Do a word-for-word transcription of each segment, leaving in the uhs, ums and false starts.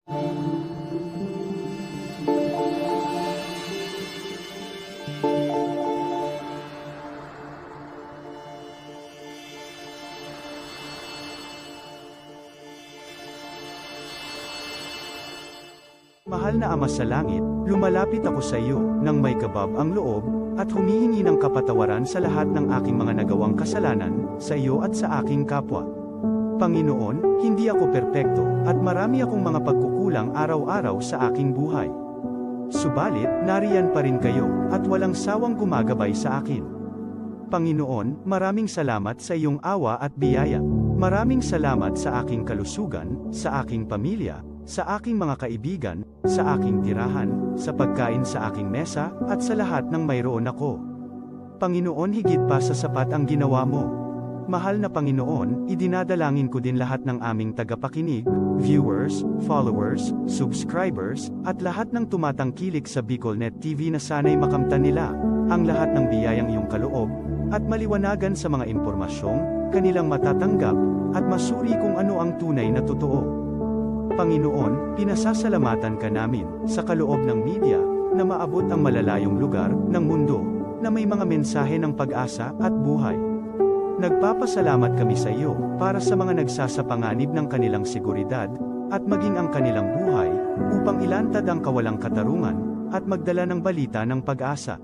Mahal na Ama sa Langit, lumalapit ako sa iyo nang may kabab ang loob, at humihingi ng kapatawaran sa lahat ng aking mga nagawang kasalanan, sa iyo at sa aking kapwa. Panginoon, hindi ako perpekto, at marami akong mga pagkukulang araw-araw sa aking buhay. Subalit, nariyan pa rin kayo, at walang sawang gumagabay sa akin. Panginoon, maraming salamat sa iyong awa at biyaya. Maraming salamat sa aking kalusugan, sa aking pamilya, sa aking mga kaibigan, sa aking tirahan, sa pagkain sa aking mesa, at sa lahat ng mayroon ako. Panginoon, higit pa sa sapat ang ginawa mo. Mahal na Panginoon, idinadalangin ko din lahat ng aming tagapakinig, viewers, followers, subscribers, at lahat ng tumatangkilik sa BicolNet T V na sana'y makamtan nila ang lahat ng biyayang iyong kaloob at maliwanagan sa mga impormasyong kanilang matatanggap at masuri kung ano ang tunay na totoo. Panginoon, pinasasalamatan ka namin sa kaloob ng media na maabot ang malalayong lugar ng mundo na may mga mensahe ng pag-asa at buhay. Nagpapasalamat kami sa iyo para sa mga nagsasapanganib ng kanilang seguridad at maging ang kanilang buhay upang ilantad ang kawalang katarungan at magdala ng balita ng pag-asa.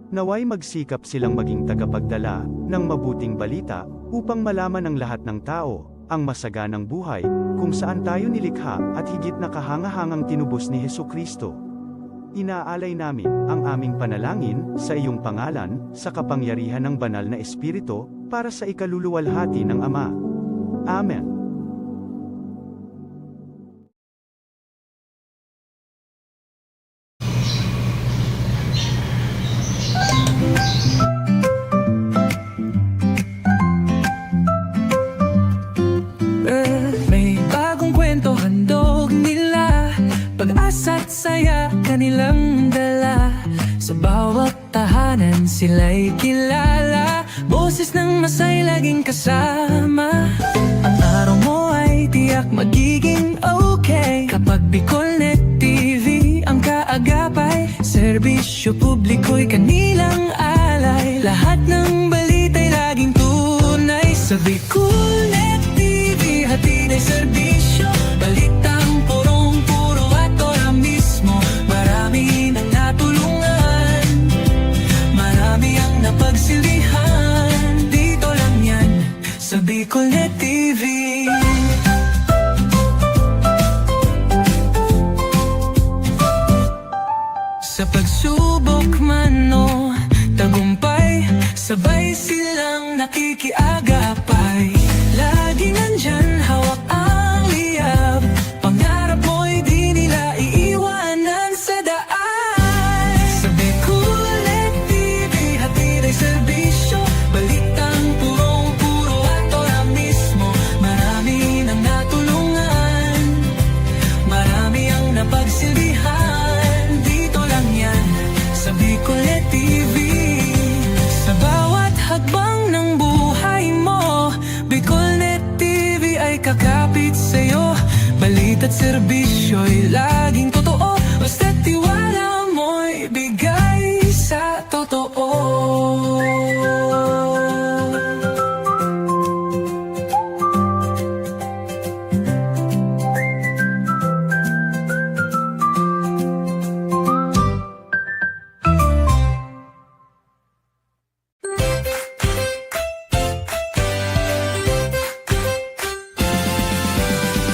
Nawa'y magsikap silang maging tagapagdala ng mabuting balita upang malaman ng lahat ng tao ang masaganang buhay kung saan tayo nilikha at higit na kahangahangang tinubos ni Jesu-Cristo. Inaalay namin ang aming panalangin sa iyong pangalan, sa kapangyarihan ng Banal na Espiritu, para sa ikaluluwalhati ng Ama. Amen. May bagong kwento handog nila, pag-asa at saya kanilang dala. Sa bawat tahanan sila'y kilala, boses ng masay laging kasama. Ang araw mo ay tiyak magiging okay kapag BicolNet T V ang kaagapay. Serbisyo publiko'y kanilang alay, lahat ng balita'y laging tunay. Sa BicolNet T V, hatid ay serbisyo, balitang purong-puro at ora mismo. Marami nang natulungan, marami ang napagsilbihan. Dito lang yan, sa BicolNet T V. Sa pagsubok man o tagumpay, sabay silang nakikiagapay. Laging nandyan, hawak ang liyab, pangarap mo'y di nila iiwanan sa daan. Sa BicolNet T V, hatid ay serbisyo, balitang purong-puro at ora mismo. Marami nang natulungan, marami ang napagsilbihan. Dito lang yan, sa BicolNet T V. Sa bawat hakbang ng buhay mo, BicolNet T V ay kakapit sa'yo. Balita't serbisyo'y laging totoo, basta't tiwala mo'y bigay sa totoo.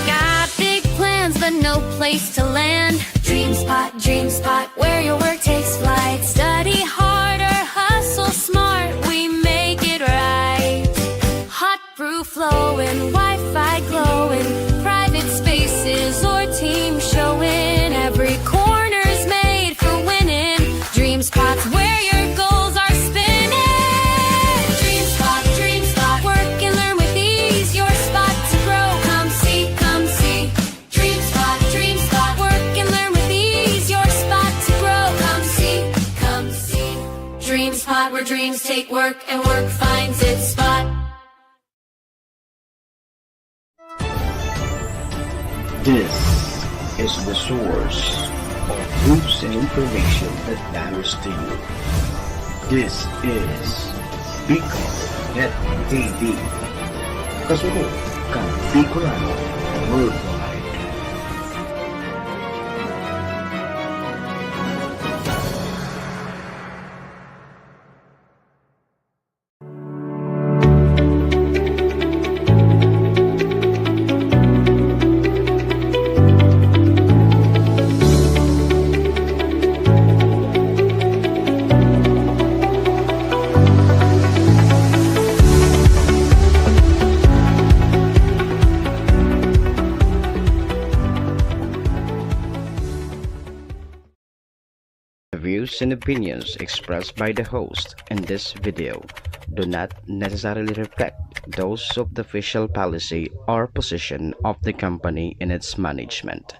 Got big plans, but no place to land. DreamSpot, DreamSpot, where your work takes flight. Study hard or hustle smart, we make it right. Hot brew flowing, Wi-Fi glowing, private spaces or team showing. Every corner's made for winning. DreamSpot's where your goals are spinning. DreamSpot, DreamSpot, work and learn with ease. Your spot to grow. Come see, come see. DreamSpot, DreamSpot, work and learn with ease. Your spot to grow. Come see, come see. DreamSpot, where dreams take work and work finds its spot. This is The source of news and information that matters to you. This is Bicol Net T V. Kasunod kan Bicolano Worldwide. The views and opinions expressed by the host in this video do not necessarily reflect those of the official policy or position of the company and its management.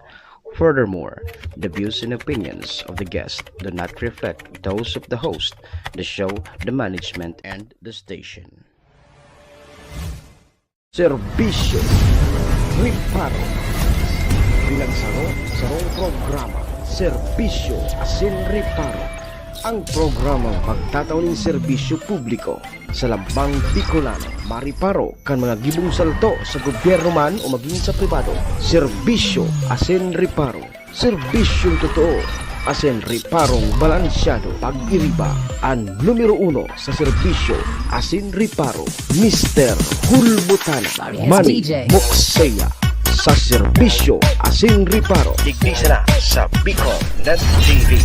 Furthermore, the views and opinions of the guest do not reflect those of the host, the show, the management, and the station. Serbisyo, reparo. Pinagsaro-sarong programa, serbisyo asin reparo. Ang programang magtatao nin serbisyo publiko sa lambang Bicolano, mariparo kan mga gibong salto sa gobyerno man o magin sa pribado. Serbisyo asin reparo. Serbisyong totoo asin reparong balansyado. Pag-iriba an numero uno sa serbisyo asin reparo, Mister Hulbutana, Manny Mokseya, sa serbisyo asin reparo. Digdi sana sa Bicol Net T V.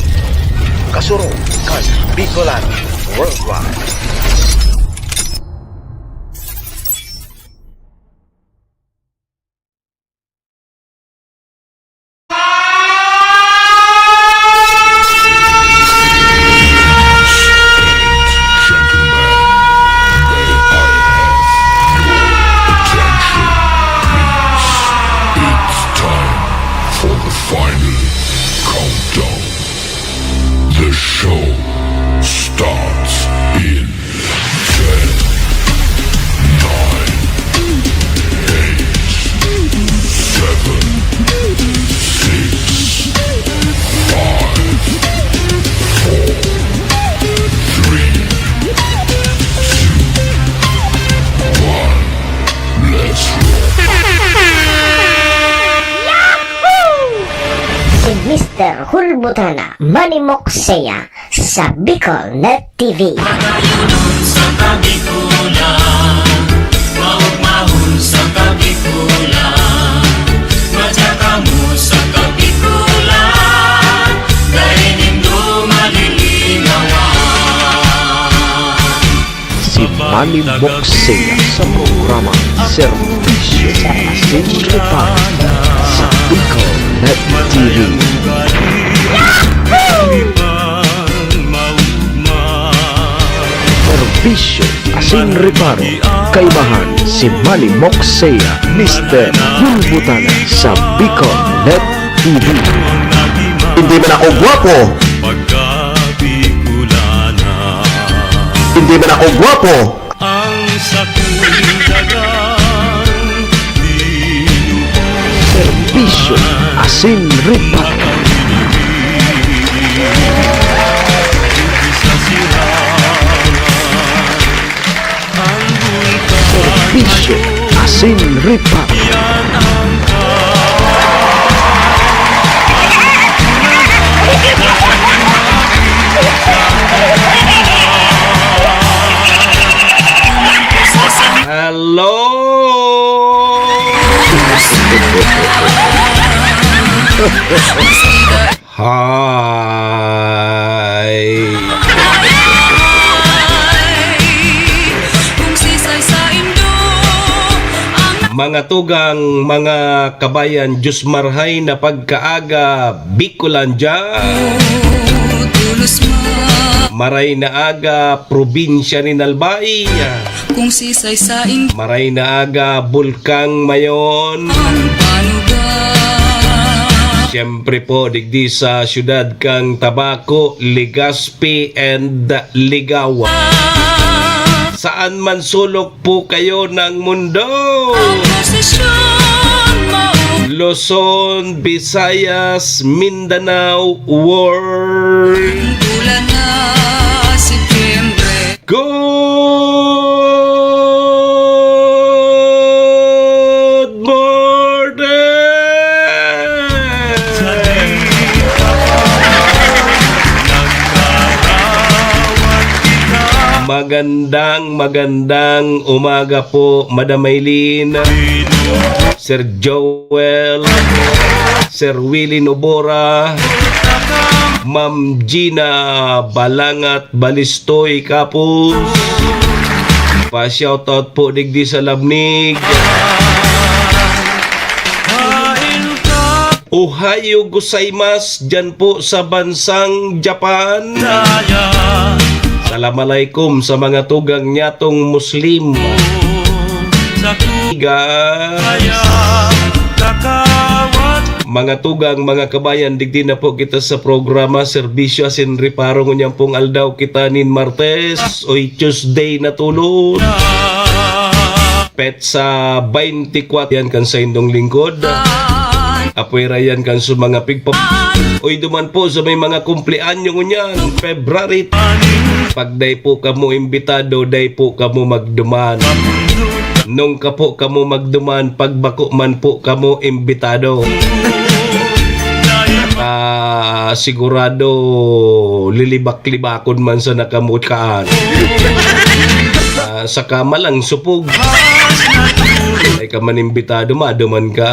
Kasurog kan Bicolano Worldwide. It's time for the final countdown. The show starts in ten, nine, eight, seven, six, five, four, three, two, one. Let's roll. Si Mister Hulbutana, Manny Mokseya, sa Bicol Net T V. Matayonon sa Kabikulan, maugmahon sa Kabikulan, matsaka mo sa Kabikulan, dai nindo malilinawan. Si Manny Mokseya sa programa Serbisyo asin Reparo sa Bicol Net T V. Serbisyo asin Reparo, kaibahan si Manny Mokseya, Mister Hulbutana sa Bicol Net T V. Hindi man ako gwapo. Hindi man ako gwapo. Ang sakong dagang dinugo. Serbisyo asin reparo. Sa sirangan, ang bulkan. Serbisyo asin reparo. Yan ang Hello! Hi! Mga tugang, mga kabayan, Diyos marhay na pagkaaga, Bicolandia. Maray na aga, probinsya nin Albay. Kung sisay sa in- Maray na aga, Bulkang Mayon. Ang panuga. Siyempre po, digdi sa siyudad kang Tabaco, Legazpi, and Ligao. Saan man sulok po kayo ng mundo. Ang posisyon mo. Luzon, Visayas, Mindanao, World. Bulan na Setyembre. Good morning! Magandang, magandang umaga po, Madam Maylin, Sir Joel, Sir Willy Nobora, Ma'am Gina Balangat Balistoy Kapus. Pa-shoutout po digdi sa Labnig. Ohayo gozaimasu dyan po sa bansang Japan. Salam alaikum sa mga tugang nyatong Muslim. Guys, mga tugang, mga kabayan, digdi na po kita sa programa Serbisyo asin Reparo. Ngunyan pong aldaw kita nin Martes, oy, Tuesday na tulon. Petsa twenty-four yan kan saindong lingkod. Apwera yan kan sa mga pigpa-, oy, duman po sa may mga kumpleanyo ngunyan, February. Pag dai po kamo imbitado, dai po kamo magduman. Nung ka po kamo magduman, pag bako man po kamo imbitado. Ah, sigurado lilibak-libakon man sana kamo kaan. Ah, saka malang supog. Ay ka man imbitado, maduman ka.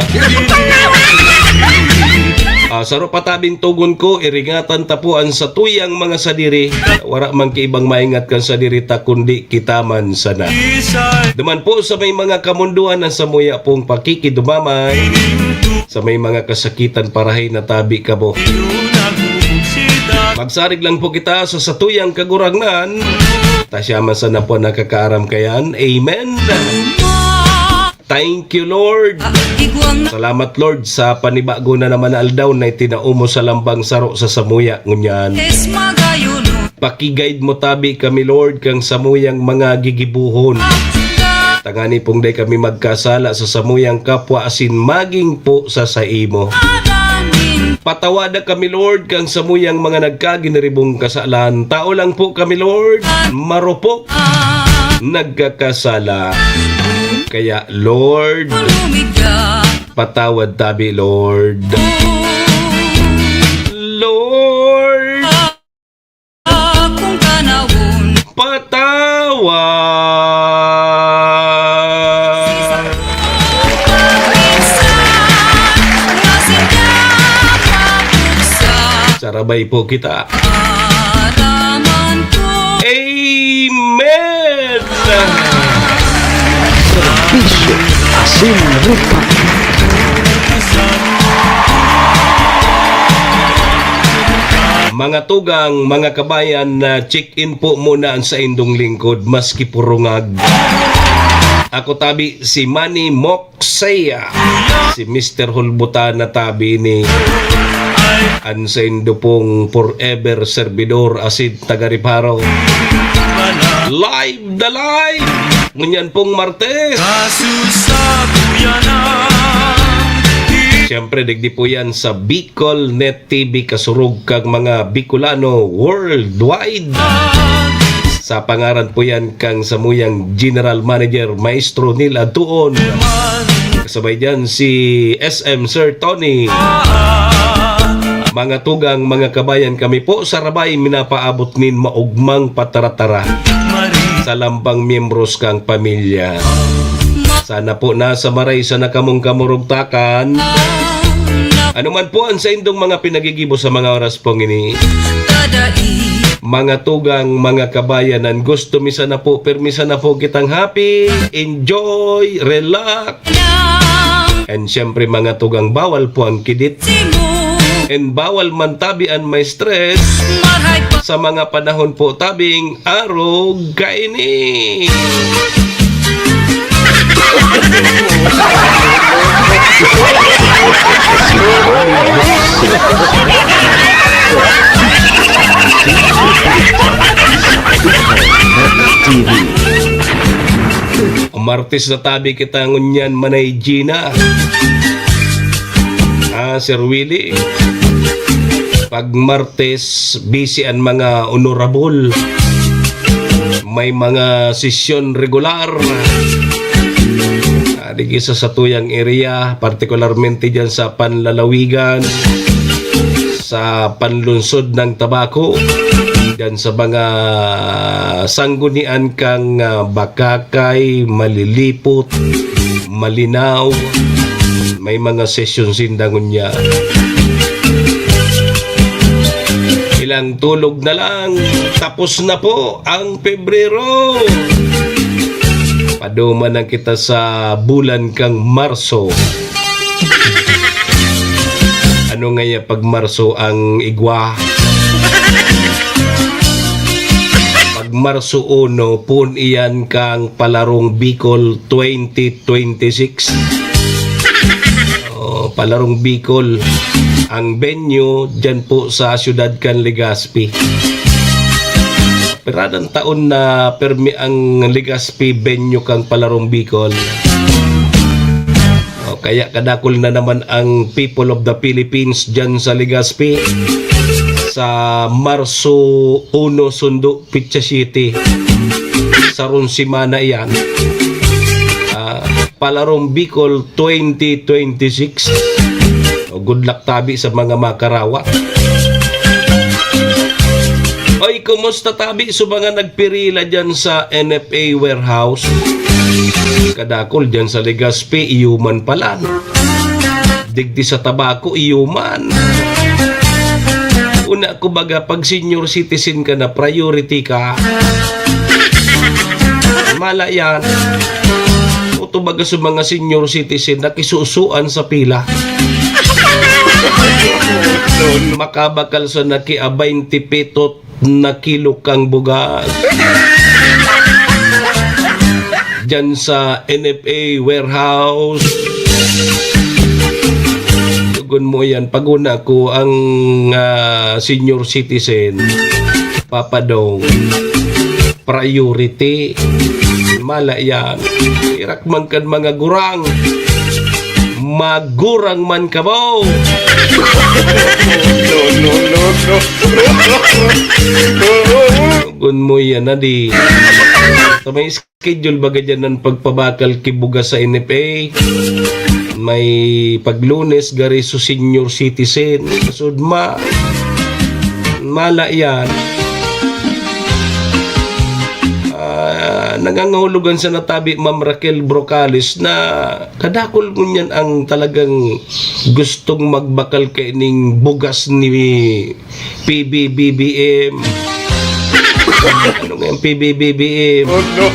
Ah, saro pa tabing togon ko, iringatan ta po an satuyang mga sadiri. Wara man ki ibang maingat kan sadiri ta, kundi kita man sana. Duman po sa may mga kamundoan na samuya pong pakikidumamay. Sa may mga kasakitan, parahay na tabi kamo. Magsarig lang po kita sa satuyang Kagurangnan. Ta siya man sana po nakakaaram kayan. Amen. Thank you, Lord. Salamat, Lord, sa panibago na naman na aldaw na itinao mo sa lambang saro sa samuya ngunyan. Paki-guide mo tabi kami, Lord, kang samuyang mga gigibohon. Tangani pong dai kami magkasala sa samuyang kapwa asin magin po sa saimo. Patawada kami, Lord, kang samuyang mga nagkaginiribong kasalan. Tao lang po kami, Lord, marupok, nagkakasala. Kaya, Lord, patawad tabi, Lord. Lord, Akong kanawon. Patawad. Sarabay po kita. Amen. Serbisyo asin rupa. Mga tugang, mga kabayan, na check-in po muna ang saindong lingkod, maski purungag. Ako tabi si Manny Moksea, si Mister Hulbutan na tabi ni an saindo pong forever servidor, asin taga Reparo. Live na live! Ngunyan pong Martes. Siyempre, digdi po yan sa Bicol Net T V, kasurog kang mga Bicolano worldwide. Sa pangaran po yan kang samuyang General Manager, Maestro Neil Adtuon. Kasabay dyan si S M Sir Tony. Mga tugang, mga kabayan, kami po sa Rabay minapaabot nin maugmang pataratara sa lambang miyembros kang pamilya. Sana po nasa maray sana kamong kamurugtakan. Ano man po ang saindong mga pinagigibo sa mga oras pong ini. Mga tugang, mga kabayan, ang gusto mi sana po, pirmi sana po kitang happy, enjoy, relax. And syempre, mga tugang, bawal po ang kidit. And bawal man tabi an may stress sa mga panahon po tabing arog kaini. T V. Martes na tabi kita ngunyan, Manay Gina. Sir Willie. Pag Martes, busy ang mga honorable. May mga sesyon regular. Ah, digi sa satuyang area, partikularmente dyan sa Panlalawigan, sa panlungsod ng Tabaco, dyan sa mga sanggunian kang, ah, Bacacay, Malilipot, Malinaw, may mga sesyon sinda ngunyan. Ilang tulog na lang, tapos na po ang Pebrero. Paduman na kita sa bulan kang Marso. Ano ngaya pag Marso ang igwa? Pag Marso uno, pun iyan kang Palarong Bicol twenty twenty-six. Oh, Palarong Bicol. Ang venue, dyan po sa siyudad kan Legazpi. Piradan taon na permi ang Legazpi venue kang Palarong Bicol. Oh, kaya kadakol na naman ang People of the Philippines dyan sa Legazpi. Sa Marso uno sundo, petsa siyete. Sarong semana iyan. Ah, Palarong Bicol twenty twenty-six. O, good luck tabi sa mga makarawa. Oy, kumusta tabi sa mga nagpirila dyan sa N F A warehouse? Kadakol dyan sa Legazpi, iyo man pala. Digdi sa Tabaco, iyo man. Una ko baga, pag senior citizen ka na, priority ka. Mala yan. Uto baga sa mga senior citizen, nakisusuan sa pila. Makabakal sa nakiabay, tipitot na kilo kang bugas. Diyan sa N F A warehouse. Tugon mo yan. Pag una ko ang, ah, senior citizen, papadong. Priority. Mala yan. Irak man kan mga gurang. Magurang man kamo. No, no, no, no. Gun mo yan, adi. Sa may schedule baga dyan ng pagpabakal kibuga sa N F A. May paglunes, gari su senior citizen. Sudma. Mala yan. Ah, nangangahulugan sa natabi, Ma'am Raquel Brocales, na kadakol ngunyan ang talagang gustong magbakal kaining bugas ni P B B B M. Ano nga yung P B B B M? Oh, no.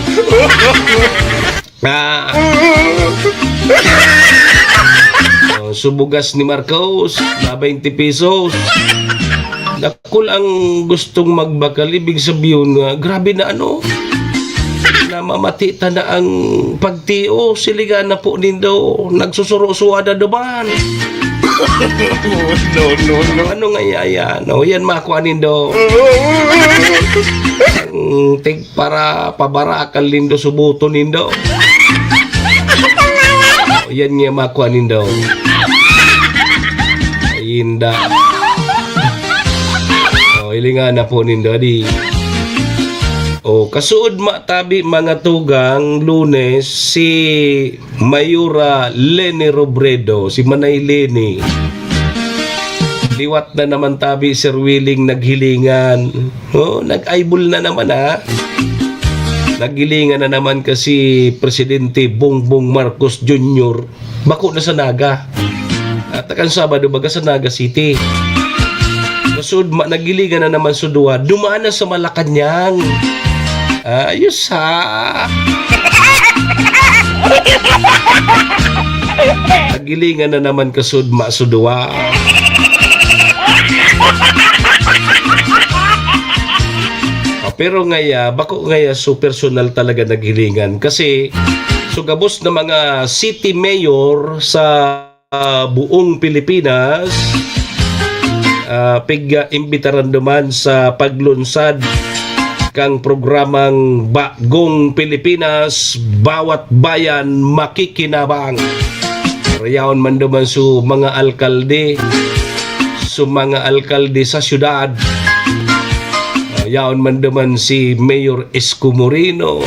Ah. Oh, su bugas ni Marcos, na twenty pesos. Dakul ang gustong magbakal, ibig sabihin nga, grabe na ano, namamati ta na ang pagtio, siligan na po nindo, nagsusuro-suwa na duman. No, no, no. Ano nga yan? O, yan, makuha nindo. Ang tig para pabarakal nindo, subuton nindo. O, yan nga, makuha nindo. Ay, inda. O, hilingan na po nindo, di. O, kasuod matabi, mga tugang, Lunes, si Mayora Leni Robredo, si Manay Leni. Liwat na naman tabi, Sir Willing, naghilingan. Oh, nag-eyeball na naman, ha? Naghilingan na naman kasi Presidente Bongbong Marcos Junior bako na sa Naga. At kan Sabado, baga sa Naga City. Kasud, ma-, naghilingan na naman sa duwa. Dumaan na sa Malacañang. Ayos, ha? Nagilingan na naman kasud masudwa. Ah, pero ngaya, bako ngaya so personal talaga naghilingan. Kasi, so gabos na mga city mayor sa ah, buong Pilipinas, ah, pig-, ah, imbitaran duman sa paglunsad kang programang Bagong Pilipinas, Bawat Bayan Makikinabang. Yaon man duman su mga alkalde, su mga alkalde sa syudad. Ah, yaon man duman si Mayor Isko Moreno,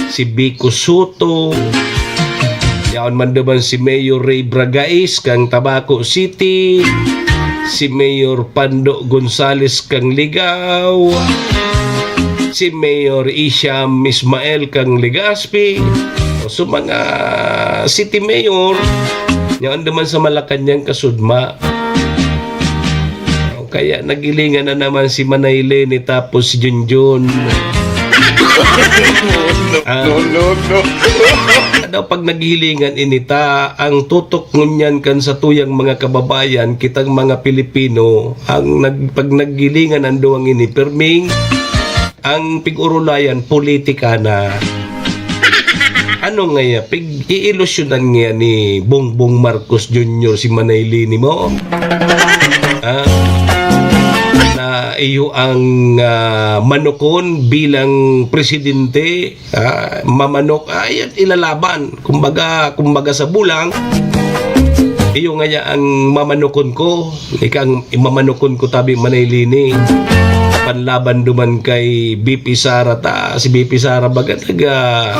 si Vico Sotto, yaon man duman si Mayor Ray Bragais kan Tabaco City, si Mayor Pando Gonzales kan Ligao, si Mayor Isham Ismael kan Legazpi, o su mga city mayor, yaon duman sa Malacañang kasudma. Kaya nagilingan na naman si Manay Leni tapos si Junjun. Ah. No, no, no. Ano, pag nagilingan ini ta, ang tutok ngunyan kan satuyang mga kababayan, kitang mga Pilipino, ang nag-, pag nagilingan ang duwang ini, perming ang pig-urulayan, politika na. Ano ngaya, pig-iilusyonan ngaya ni Bongbong Marcos Junior si Manay Leni mo? Ah, na iyo ang, ah, manukon bilang presidente, ah, mamanok, ay, ilalaban. Kumbaga, kumbaga sa bulang, iyo ngaya ang mamanukon ko. Ika ang imamanukon ko tabi, Manay Leni. Panlaban duman kay B P Sara ta, si B P Sara baga nag, ah,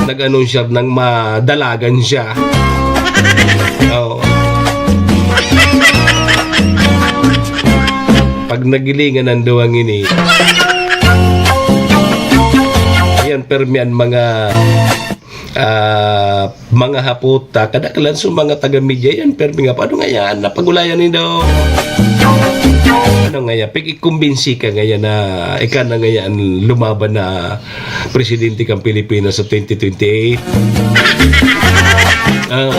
nag-anunsiyar nang madalagan siya. Oo. Pag nagilingan ang duwang ini, ayan, permi ang mga ah, mga hapot, ah, kadaklan sa mga taga-media yan, permi nga, "Paano nga yan? Napagulayan nindo?" Ano nga yan? Pig-ikumbinsi ka nga yan na ika na nga yan lumaban na presidente kang Pilipinas sa twenty twenty-eight. Ah,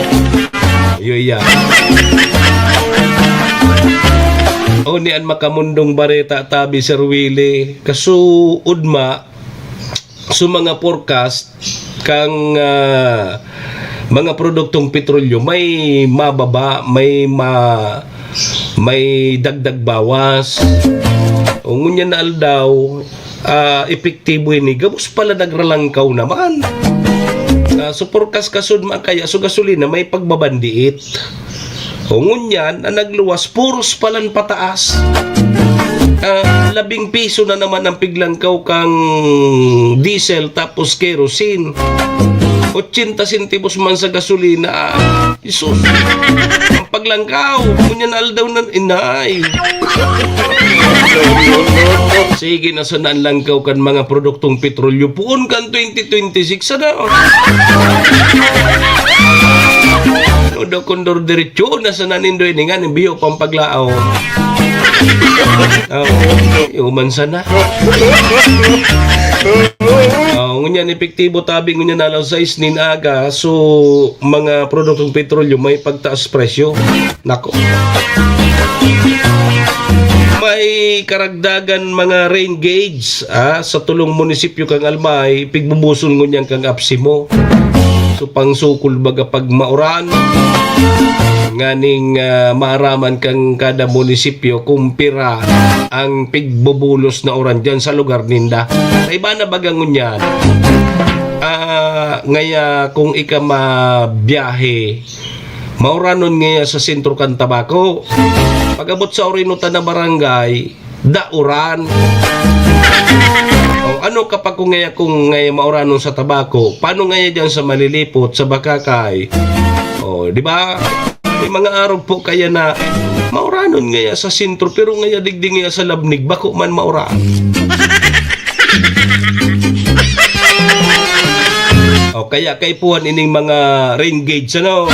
yun yan. O, ni an makamundong bareta, tabi, Sir Willie. Kasuod ma, so, mga forecast kang, ah, mga produktong petrolyo may mababa, may ma-, may dagdag bawas. O ngunyan na aldaw, ah, epektibo ini, gabos pala nagralangkaw naman. Ah, so, forecast kasud man kaya, so, gasolina may pagbabandiit. O ngunyan, ang nagluwas, puros palan pataas. Ah, labing piso na naman ang piglangkaw kang diesel tapos kerosene. Ochenta sentimos man sa gasolina. Jesus. Ang paglangkaw, ngunyan aldaw na, inay. Sige na sana ang langkaw kan mga produktong petrolyo. Puon kan twenty twenty-six, sana. Ano daw, Condor, diretso na sana nindo ini nga, ning biyo pang paglaaw. Oh, iyo man sana. Oh, ngunyan epektibo tabi, ngunyan alas sais nin aga, so, mga produktong petrolyo may pagtaas presyo. Nako. May karagdagan mga rain gauge, ah, sa tulong munisipyo kang Albay, pigbubuson ngunyan kang APSEMO. So, pangsukol baga pag mauran, nganing, ah, maaraman kang kada munisipyo kung pira ang pigbubulos na uran dyan sa lugar ninda. Sa iba na baga ngunyan, ah, ngaya kung ika mabiyahe, mauranon ngaya sa sentro kan Tabaco. Pag-abot sa Orinotan na barangay, dauran. O ano kapag kung ngaya, kung ngaya mauranon sa Tabaco, paano ngaya dyan sa Malilipot, sa Bacacay? O, di ba? May mga arog po kaya na mauranon ngaya sa sentro, pero ngaya digdi ngaya sa Labnig, bako man mauran. O kaya kaipuhan ining mga rain gauge, ano?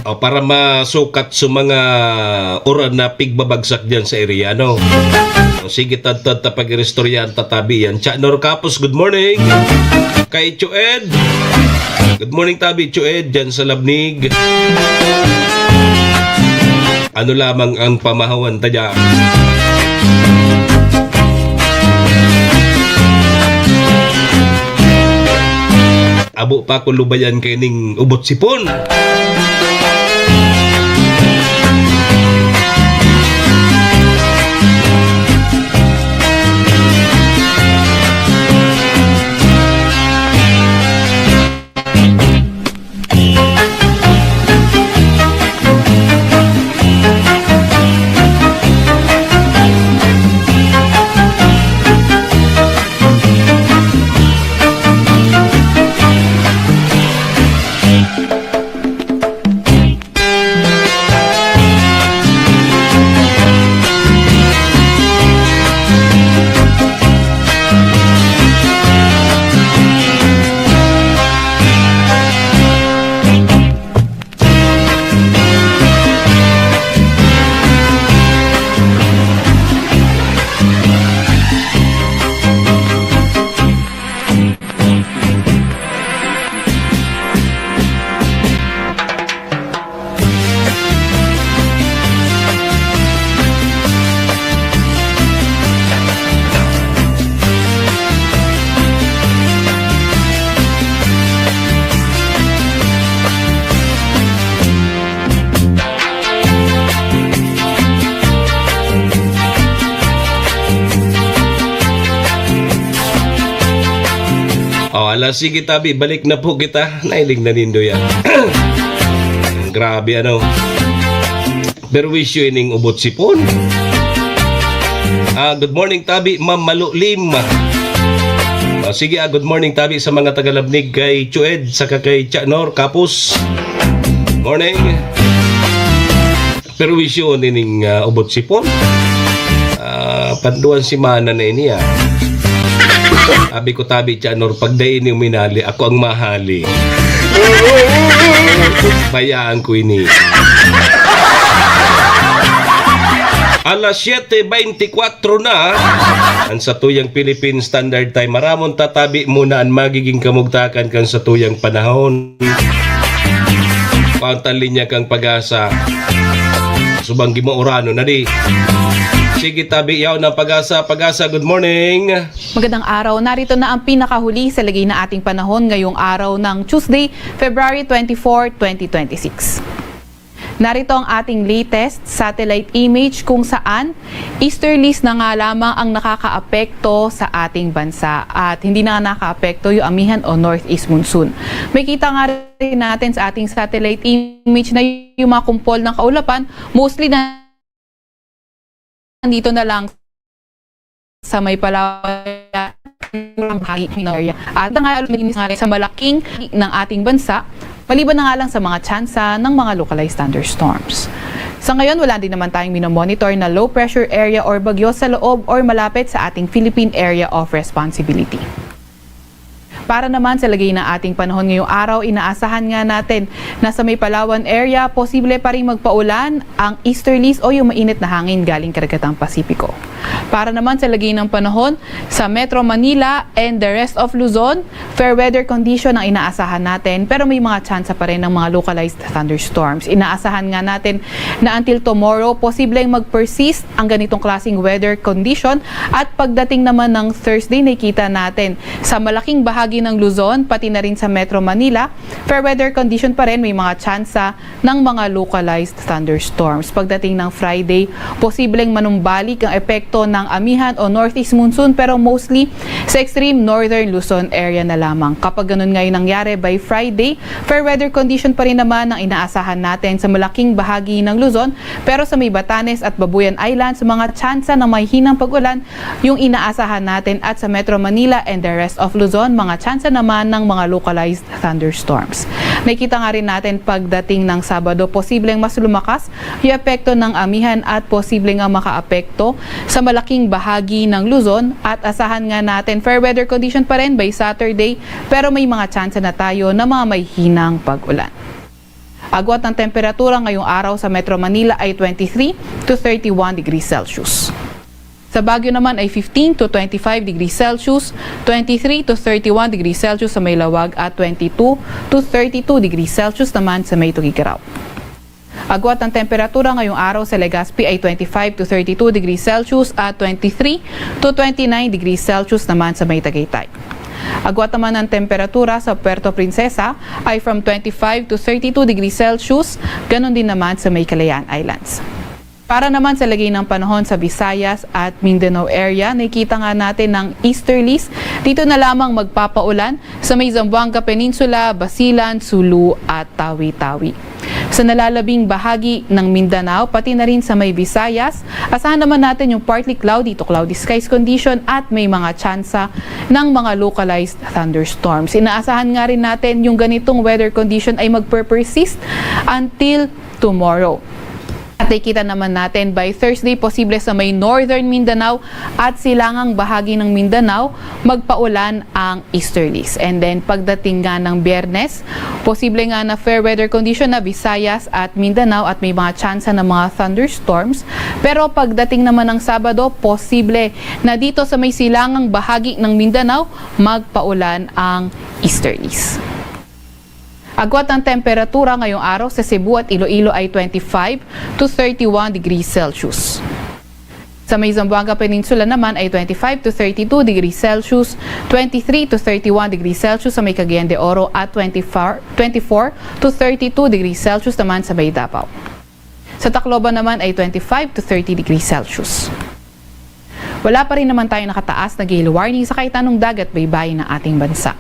O, para masukat sa mga uran na pigbabagsak diyan sa area, no? O, sige, tadtad ta pag-iristoryahan ta tabi yan. Cha Nor Capos, good morning. Kay Chued, good morning tabi, Chued, dyan sa Labnig. Ano lamang ang pamahawan ta diyan? Abo pa kulubayan kaining ubot sipon. Oh, ala, sige, tabi, balik na po kita. Nailing na nindo yan. Grabe, ano. Perwisyo ining ubot sipon. Ah, good morning, tabi, Ma'am Malulim. Ah, sige, ah, good morning, tabi, sa mga tagalabnig kay Chued, saka kay Chanor Kapus. Morning. Perwisyo nining, ah, ubot sipon. Ah, panduan semana na ini, ah. Abi ko, tabi, Chanor, pag dai ini uminali, ako ang mahali. Bayaan ko ini. Alas siyete beintikwatro na, ang satuyang Philippine Standard Time. Maramon tatabi muna ang magiging kamugtakan kan satuyang panahon. Pantan linya kang Pag-asa. Subang gimo urano na di. Sige, tabi, yaw ng Pag-asa. Pag-asa, good morning. Magandang araw. Narito na ang pinakahuli sa lagay na ating panahon ngayong araw ng Tuesday, February twenty-four, twenty twenty-six. Narito ang ating latest satellite image kung saan easterlies na nga lamang ang nakakaapekto sa ating bansa at hindi na nakaapekto yung amihan o northeast monsoon. Makita nga rin natin sa ating satellite image na yung mga kumpol ng kaulapan, mostly na nandito na lang sa may Palawan, bahagi ng area. At nga, malinis nga rin sa malaking ng ating bansa, maliban na nga lang sa mga tsansa ng mga localized thunderstorms. Sa ngayon, wala din naman tayong minomonitor na low pressure area or bagyo sa loob or malapit sa ating Philippine Area of Responsibility. Para naman sa lagay ng ating panahon ngayong araw, inaasahan nga natin na sa may Palawan area, posible pa ring magpaulan ang easterlies o yung mainit na hangin galing Karagatang Pasipiko. Para naman sa lagay ng panahon sa Metro Manila and the rest of Luzon, fair weather condition ang inaasahan natin, pero may mga tsansa pa rin ng mga localized thunderstorms. Inaasahan nga natin na until tomorrow, posibleng mag-persist ang ganitong klaseng weather condition at pagdating naman ng Thursday, nakikita natin sa malaking bahagi ng Luzon, pati na rin sa Metro Manila, fair weather condition pa rin, may mga tsansa ng mga localized thunderstorms. Pagdating ng Friday, posibleng manumbalik ang epekto ng amihan o northeast monsoon, pero mostly sa extreme northern Luzon area na lamang. Kapag ganun nga yung nangyari by Friday, fair weather condition pa rin naman ang inaasahan natin sa malaking bahagi ng Luzon, pero sa may Batanes at Babuyan Islands, mga tsansa ng mahihinang pag-ulan yung inaasahan natin, at sa Metro Manila and the rest of Luzon, mga tsansa naman ng mga localized thunderstorms. Nakikita nga rin natin pagdating ng Sabado, posibleng mas lumakas yung epekto ng amihan at posibleng nga makaapekto sa malaking bahagi ng Luzon, at asahan nga natin fair weather condition pa rin by Saturday, pero may mga tsansa na tayo na mga mahihinang pag-ulan. Agwat ng temperatura ngayong araw sa Metro Manila ay twenty-three to thirty-one degrees Celsius. Sa Baguio naman ay fifteen to twenty-five degrees Celsius, twenty-three to thirty-one degrees Celsius sa may Laoag at twenty-two to thirty-two degrees Celsius naman sa may Tugigaraw. Agwat ang temperatura ngayong araw sa Legazpi ay twenty-five to thirty-two degrees Celsius at twenty-three to twenty-nine degrees Celsius naman sa may Tagaytay. Agwat naman ang temperatura sa Puerto Princesa ay from twenty-five to thirty-two degrees Celsius, ganon din naman sa may Kalayaan Islands. Para naman sa lagay ng panahon sa Visayas at Mindanao area, nakikita nga natin ng easterlies. Dito na lamang magpapaulan sa may Zamboanga Peninsula, Basilan, Sulu at Tawi-Tawi. Sa nalalabing bahagi ng Mindanao, pati na rin sa may Visayas, asahan naman natin yung partly cloudy to cloudy skies condition at may mga tsansa ng mga localized thunderstorms. Inaasahan nga rin natin yung ganitong weather condition ay magpe-persist until tomorrow. At nakikita naman natin, by Thursday, posible sa may Northern Mindanao at silangang bahagi ng Mindanao, magpaulan ang easterlies. And then, pagdating nga ng Biyernes, posible nga na fair weather condition na Visayas at Mindanao at may mga tsansa ng mga thunderstorms. Pero pagdating naman ng Sabado, posible na dito sa may silangang bahagi ng Mindanao, magpaulan ang easterlies. Agwat ang temperatura ngayong araw sa Cebu at Iloilo ay twenty-five to thirty-one degrees Celsius. Sa may Zamboanga Peninsula naman ay twenty-five to thirty-two degrees Celsius, twenty-three to thirty-one degrees Celsius sa may Cagayan de Oro at twenty-four, twenty-four to thirty-two degrees Celsius naman sa may Davao. Sa Tacloban naman ay twenty-five to thirty degrees Celsius. Wala pa rin naman tayo nakataas na gale warning sa kahit anong dagat baybayin ng ating bansa.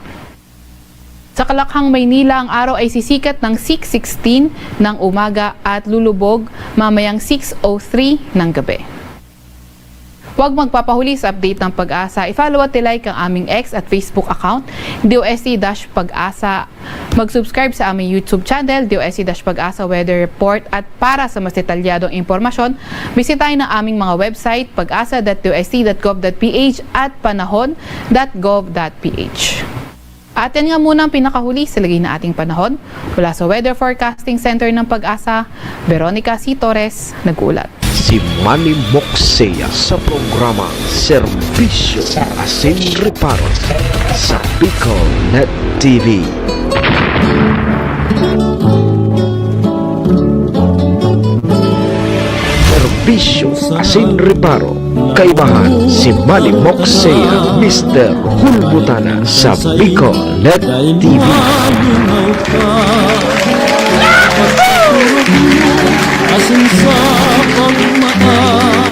Sa Kalakhang, Maynila, ang araw ay sisikat ng six sixteen ng umaga at lulubog mamayang six oh three ng gabi. Huwag magpapahuli sa update ng PAGASA. I-follow at i-like ang aming X at Facebook account, D O S T dash PAGASA. Mag-subscribe sa aming YouTube channel, D O S T dash PAGASA Weather Report. At para sa mas detalyadong impormasyon, bisitahin ang aming mga website, pagasa dot D O S T dot gov dot P H at panahon dot gov dot P H. At yan nga muna ang pinakahuli sa lagay na ating panahon. Mula sa Weather Forecasting Center ng PAGASA, Veronica C. Torres, nag-uulat. Si Manny Moxea sa programa Serbisyo Asin Reparo sa Bicol Net T V. Serbisyo Asin Reparo. Kaibahan si Manny Moxea, Mister Hulbutana sa Bicol Net T V.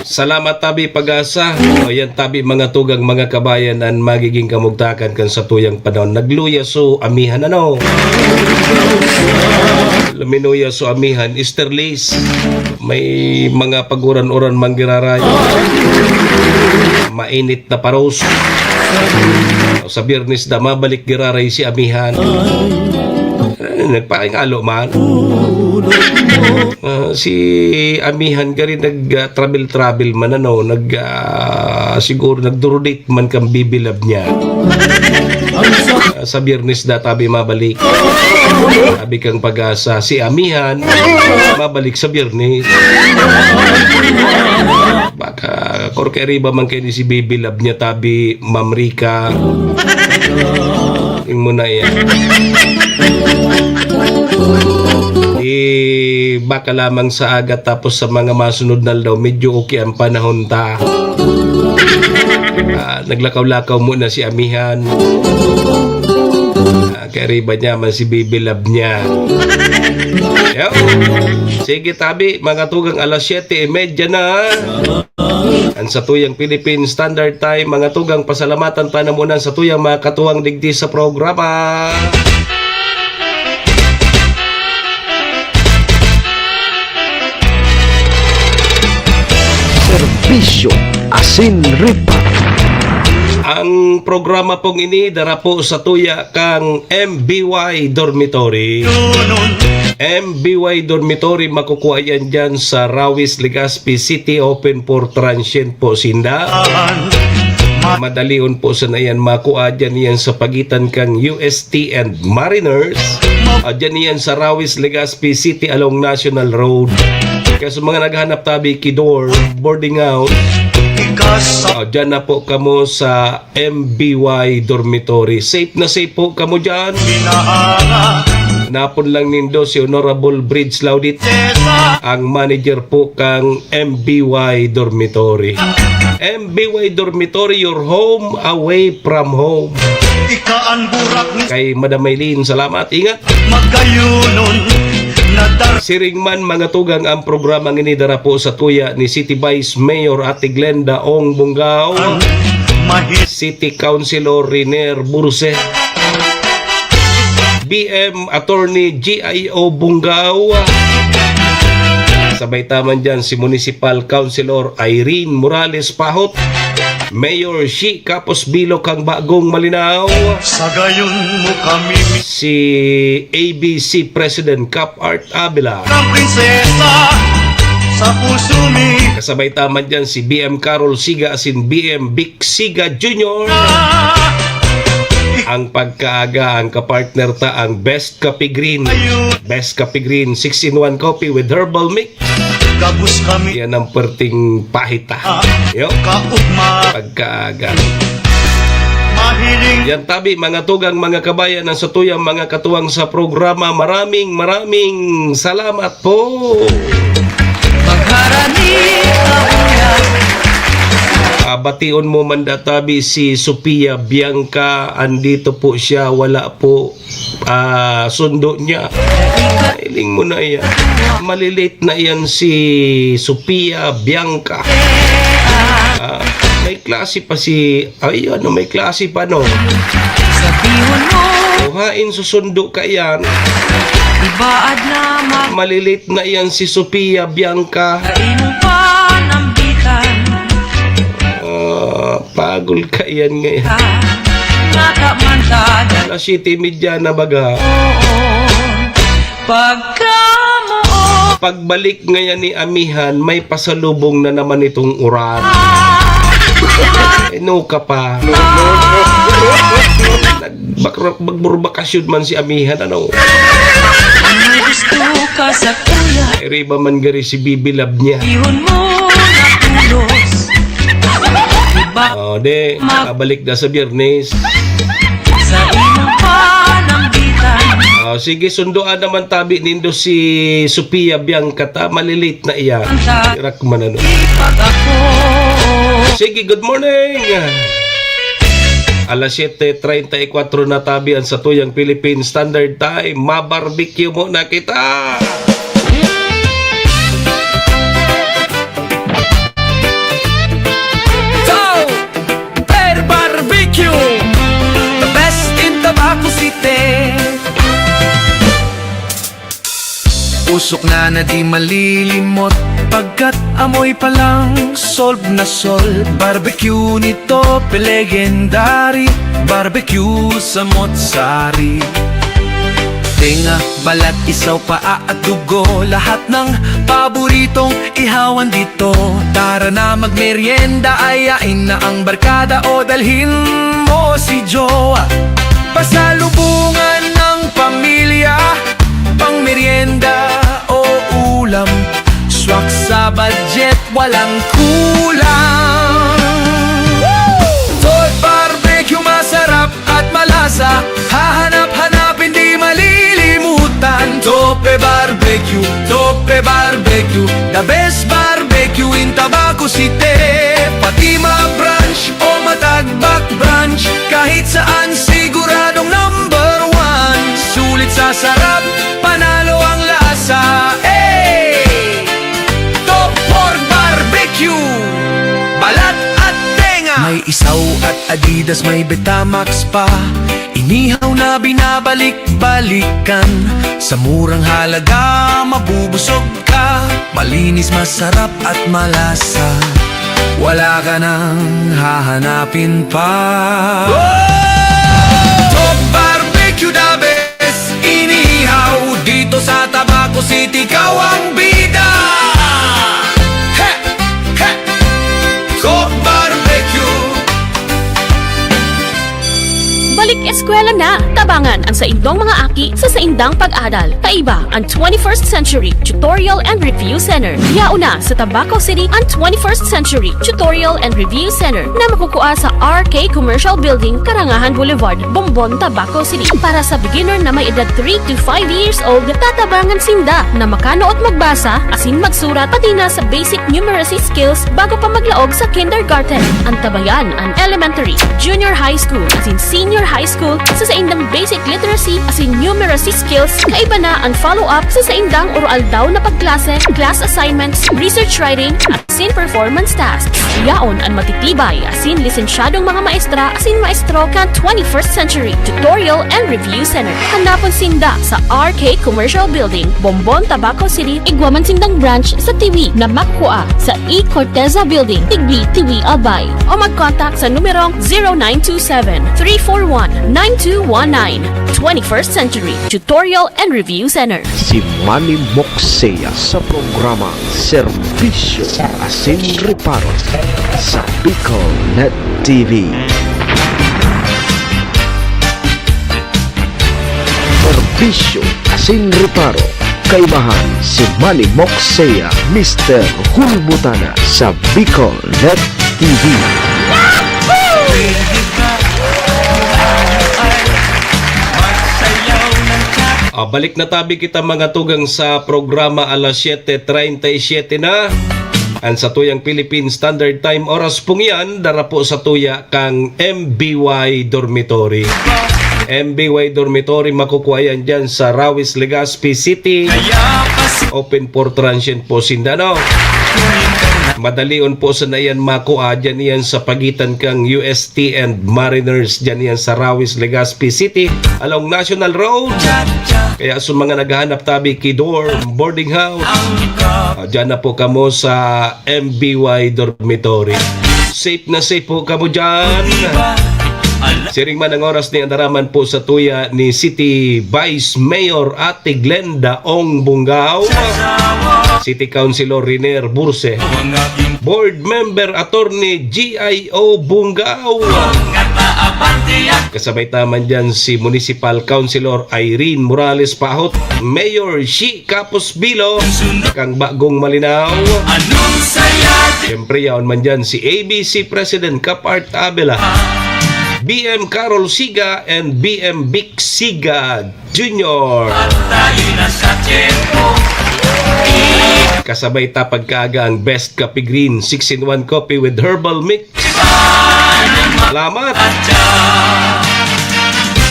Salamat tabi PAGASA. O yan tabi mga tugang mga kabayan an magiging kamugtakan kan satuyang panahon. Nagluya so amihan ano. Luminuya so amihan, easterlies. May mga paguran-uran man giraray. Mainit na paros. Sa Biyernes na mabalik giraray si amihan. Eh, nagpaingalo man. Ah, si amihan gari nag-travel-travel man ano, nag ah, siguro nagdurudit man kan bibilab niya. Ah, sa Biyernes na tabi mabalik. Sabi kang PAGASA, si amihan mabalik sa Biyernes. Baka korkeriba man kayo ni si bibilab niya tabi, Ma'am Rica. Ing mo na yan. Di baka lamang sa aga tapos sa mga masunod na aldaw, medyo okay ang panahon ta. Ah, naglakaw-lakaw muna si amihan. Ah, kaya riba niya man si baby love niya. Yo. Sige tabi, mga tugang alas siyete y media na. An satuyang Philippine Standard Time, mga tugang, pasalamatan ta na muna an satuyang mga katuwang digdi sa programa. Serbisyo asin reparo. Ang programa pong ini dara po sa tuya kang M B Y Dormitory. M B Y Dormitory, makukuha yan dyan sa Rawis, Legazpi City, open for transient po sinda. Madalion po sana yan makua dyan yan sa pagitan kang U S T and Mariners. Ah, dyan yan sa Rawis, Legazpi City along National Road. Kaya sa mga naghahanap tabi ki dorm, boarding house, ah, dyan na po kamo sa M B Y Dormitory. Safe na safe po kamo dyan. Hanapon lang nindo si Honorable Bridge Laudit, ang manager po kang M B Y Dormitory. M B Y Dormitory, your home away from home. Ika an burak ni Kay Madam Maylene, salamat. Ingat. Magayunon na dar- Siring man, mga tugang, ang programang ini dara po sa tuya ni City Vice Mayor Ate Glenda Ong Bungao, Mahi- City Councilor Riner Burse, B M Attorney G I O Bungao. Sabay ta man dyan si Municipal Councilor Irene Morales Pahot, Mayor Shi Capos Bilo kang Bagong Malinao, Sa gayon mo kami si A B C President Cap Art Avila. Ng prinsesa sa puso mi. Kasabay ta man dyan si B M Carol Siga asin B M Vic Siga Junior. Ang pagkaaga, ang kapartner ta, ang Best Kape Green. Best Kape Green, six-in-one coffee with herbal mix. Gabos kami. Yan ang perting pahita. Yo. Kaugma. Pagkaaga. Mahiling. Yan tabi, mga tugang, mga kabayan, ang satuyang mga katuwang sa programa. Maraming, maraming salamat po. Magharani ka, kuya. Ah, bation mo man da tabi si Sophia Bianca. Andito po siya, wala po, ah, sundo niya. Hiling mo na yan. Malilate na yan si Sophia Bianca. Ah, may klase pa si, ay, ano, may klase pa, no? Sabihon mo. Kuhain, susundo ka yan. Ibaad na mag- Malilate na yan si Sophia Bianca. Sa imong panambitan. Ah, pagol ka yan ngayon. Nakamantadan. Alas siyete y media na baga. Oo. Pagkamoot. Pagbalik ngayon ni Amihan, may pasalubong na naman itong uran. Eno ka pa. Nagbakro-, magburbakasyon man si Amihan, ano? Kung may gusto ka sa kuya. Iriba man gari si Bibi Love niya. Ihon mo na pulos. Iba. Oh, di. Mag- Kabalik na sa Biyernes. Sa imong panambitan. Oh, sige, sundoan naman tabi nindo si Sophia Bianca ta. Malilate na iya. Irak man ano. Ipag ako. Sige, good morning. Alas siyete treinta y cuatro na tabi ang satuyang Philippine Standard Time. Mabarbecue muna kita. Super Barbecue, the best in Tabaco City. Usok na na di malilimot, pagkat amoy pa lang solve na solve. Barbecue ni Tope, legendary, barbecue samot-sari. Tenga, balat, isaw, paa at dugo, lahat ng paboritong ihawan dito. Tara na magmeryenda, ayain na ang barkada o dalhin mo si jowa. Pasalubungan ng pamilya, pang meryenda o ulam. Swak sa budget, walang kulang. Toy Barbecue, masarap at malasa, hahanap-hanapin, di malilimutan. Tope Barbecue, Tope Barbecue, the best barbecue in Tabaco City. Pati ma-brunch o matagbak brunch, kahit saan siguradong number one. Sulit sa sarap, panalo ang lasa. Hey! Top Pork Barbecue, balat at tenga. May isaw at Adidas, may Betamax pa. Inihaw na binabalik-balikan. Sa murang halaga, mabubusog ka. Malinis, masarap at malasa. Wala ka nang hahanapin pa. Top Barbecue, the best inihaw. Dito sa Tabaco City, ikaw ang bida. He! He! Coke Barbecue. Balik Eskwela na! Tabangan ang saindong mga aki sa saindang pag-adal. Kaiba ang twenty-first Century Tutorial and Review Center. Yaon na sa Tabaco City ang twenty-first Century Tutorial and Review Center na makukua sa R K Commercial Building, Karangahan Boulevard, Bombon, Tabaco City. Para sa beginner na may edad three to five years old, tatabangan sinda na makanood magbasa asin magsurat, pati na sa basic numeracy skills bago pa maglaog sa kindergarten. Antabayan an elementary, junior high school, asin senior high school sa saindang basic literacy asin numeracy skills. Kaiba na an follow-up sa saindang oro-aldaw na pagklase, class assignments, research writing, asin performance tasks. Yaon an matitibay asin lisensyadong mga maestra asin maestro kan twenty-first Century Tutorial and Review Center. Hanapon sinda sa R K Commercial Building, Bombon, Tabaco City. Igwa man sindang branch sa Tiwi na makukua sa E Corteza Building, Tigbi, Tiwi, Albay. O mag-contact sa numerong zero nine two seven, three four one, nine two one nine. Twenty-first Century Tutorial and Review Center. Si Manny Moksea sa programa Serbisyo asin Reparo sa Bicol Net T V. Serbisyo asin Reparo, kaibahan si Manny Moksea, Mister Hulbutana sa Bicol Net T V. Ah, balik na tabi kita, mga tugang, sa programa. Alas siyete treinta y siete na. An satuyang Philippine Standard Time, oras pong iyan, dara po satuya kang M B Y Dormitory. M B Y Dormitory, makukua yan dyan sa Rawis, Legazpi City. Open for transient po sinda, no? Madalion po sana yan makua, dyan yan sa pagitan kang U S T and Mariners, dyan yan sa Rawis, Legazpi City, along National Road. Kaya sa mga naghahanap tabi ki dorm, boarding house, ah, dyan na po kamo sa M B Y Dormitory. Safe na safe po kamo dyan. Siring man ang oras ni andaraman po satuya ni City Vice Mayor Ate Glenda Ong Bungao, City Councilor Riner Burse, Board Member Attorney G I O Bungao. Kasabay ta man dyan si Municipal Councilor Irene Morales Pahot, Mayor Shi Kapos Bilo, kang Bagong Malinao. Siyempre, yaon man dyan si A B C President Cap Art Abela, B M Carol Siga, and B M Vic Siga Junior. Kasabay ta pagkaaga ang Best Coffee Green, six-in-one coffee with herbal mix. Salamat.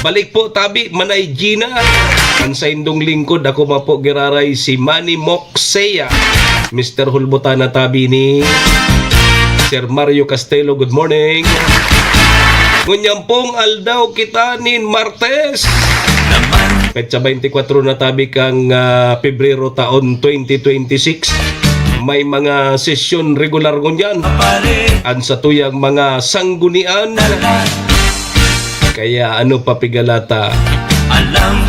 Balik po tabi, Manay Gina. An saindong lingkod, ako man po giraray, si Manny Moksea. Mister Hulbutana tabi ni Sir Mario Castelo. Good morning. Ngunyan pong aldaw kita nin Martes. Petsa twenty-four na tabi kang, ah, Pebrero taon twenty twenty-six. May mga sesyon regular ngunyan. An satuyang mga sanggunian. Kaya ano pa pigalata?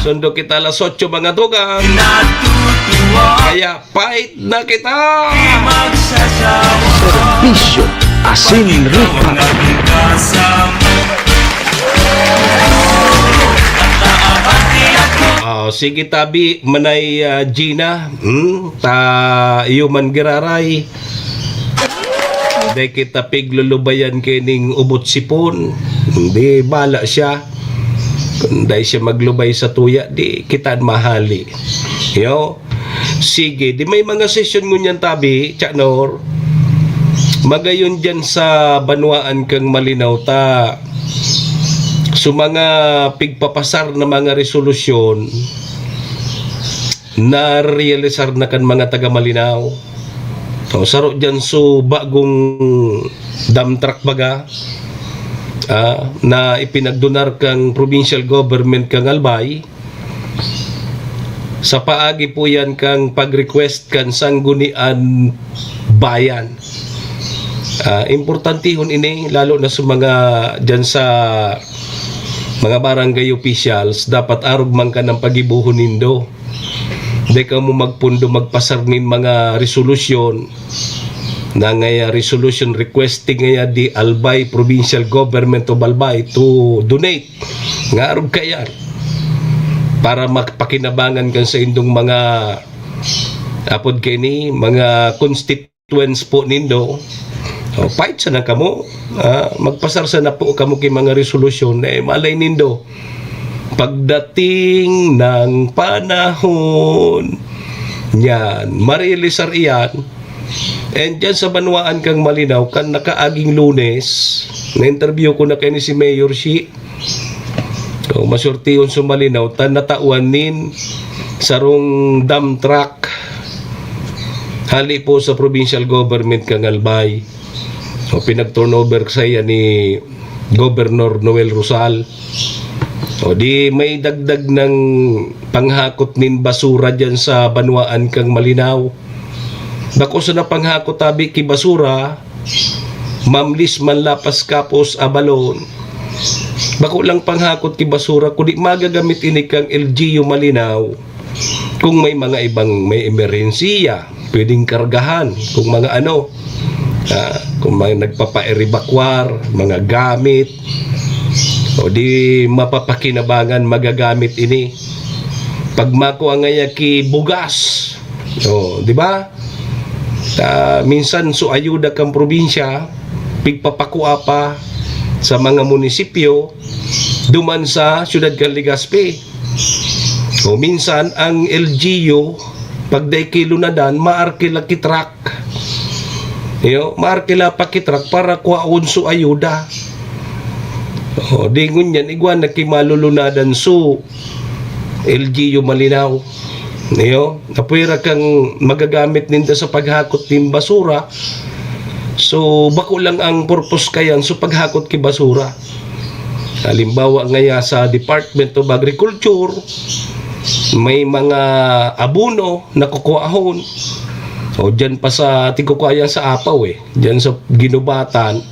Sundo kita alas otso, mga tugang. Kaya fight na kita! Serbisyo asin reparo. Ah, sige tabi, Manay, ah, Gina. Hmm? Ta, iyo man giraray. Dai kita piglulubayan kaining ubot sipon. Hindi, bala siya. Kung dai siya maglubay satuya, di kita mahali. Yo? Sige, di may mga sesyon ngunyan tabi, Chanor. Magayon dyan sa banwaan kang Malinao ta. So, mga pigpapasar na mga resolusyon, narealisar na kan mga taga Malinao. O, saro dyan so bagong dump truck baga, ah, na ipinagdonar kang provincial government kang Albay. Sa paagi po yan kang pag-request kan Sanggunian Bayan. Ah, importantihon ini, lalo na sa mga, dyan sa mga barangay officials, dapat arog man ka ng pagibuhon nindo. Dai kamo magpundo magpasar nin mga resolusyon na ngaya resolution requesting ngaya the Albay Provincial Government of Albay to donate nga arog kaiyan para magpakinabangan kan saindong mga, apod kaini, mga constituents po nindo. O, fight sana kamo. Ah, magpasar sana po kamo ki mga resolusyon na malay nindo. Pagdating ng panahon, yan, marilisar iyan. And dyan sa banwaan kang Malinaw, kan nakaaging Lunes, na-interview ko na kaini si Mayor Shi. O, masurtihon sa Malinaw, ta natawan nin sarong dump truck hali po sa provincial government kang Albay. O, pinag-turnover sa iya ni Governor Noel Rosal. O, di may dagdag ng panghakot nin basura dyan sa banwaan kang Malinaw. Bako sana panghakot tabi ki basura, mamlis man lapas kapos abalon. Bako lang panghakot ki basura, kundi magagamit ini kang L G U Malinaw. Kung may mga ibang may emerhensiya, pwedeng kargahan, kung mga ano, ah, kung mga nagpapa-evacuar, mga gamit, o di mapapakinabangan, magagamit ini. Pag makua ngaya ki bugas, o, di ba? Ah, minsan, so ayuda kang probinsya, pigpapakua pa sa mga munisipyo, duman sa siyudad kan Legazpi. O minsan, ang L G U, pag dai ki lunadan, maarkila ki truck. Iyo, maarkila pa ki truck para kuhaon so ayuda. O, di ngunyan, igwa na ki malulunadan so L G U Malinaw. Iyo, napwera kang magagamit ninda sa paghakot nin basura. So, bako lang ang purpose kayan, so paghakot ki basura. Halimbawa ngaya sa Department of Agriculture, may mga abono na kukuahon. O, dyan pa sa, tigkukua yan sa Apaw eh. Dyan sa Ginubatan.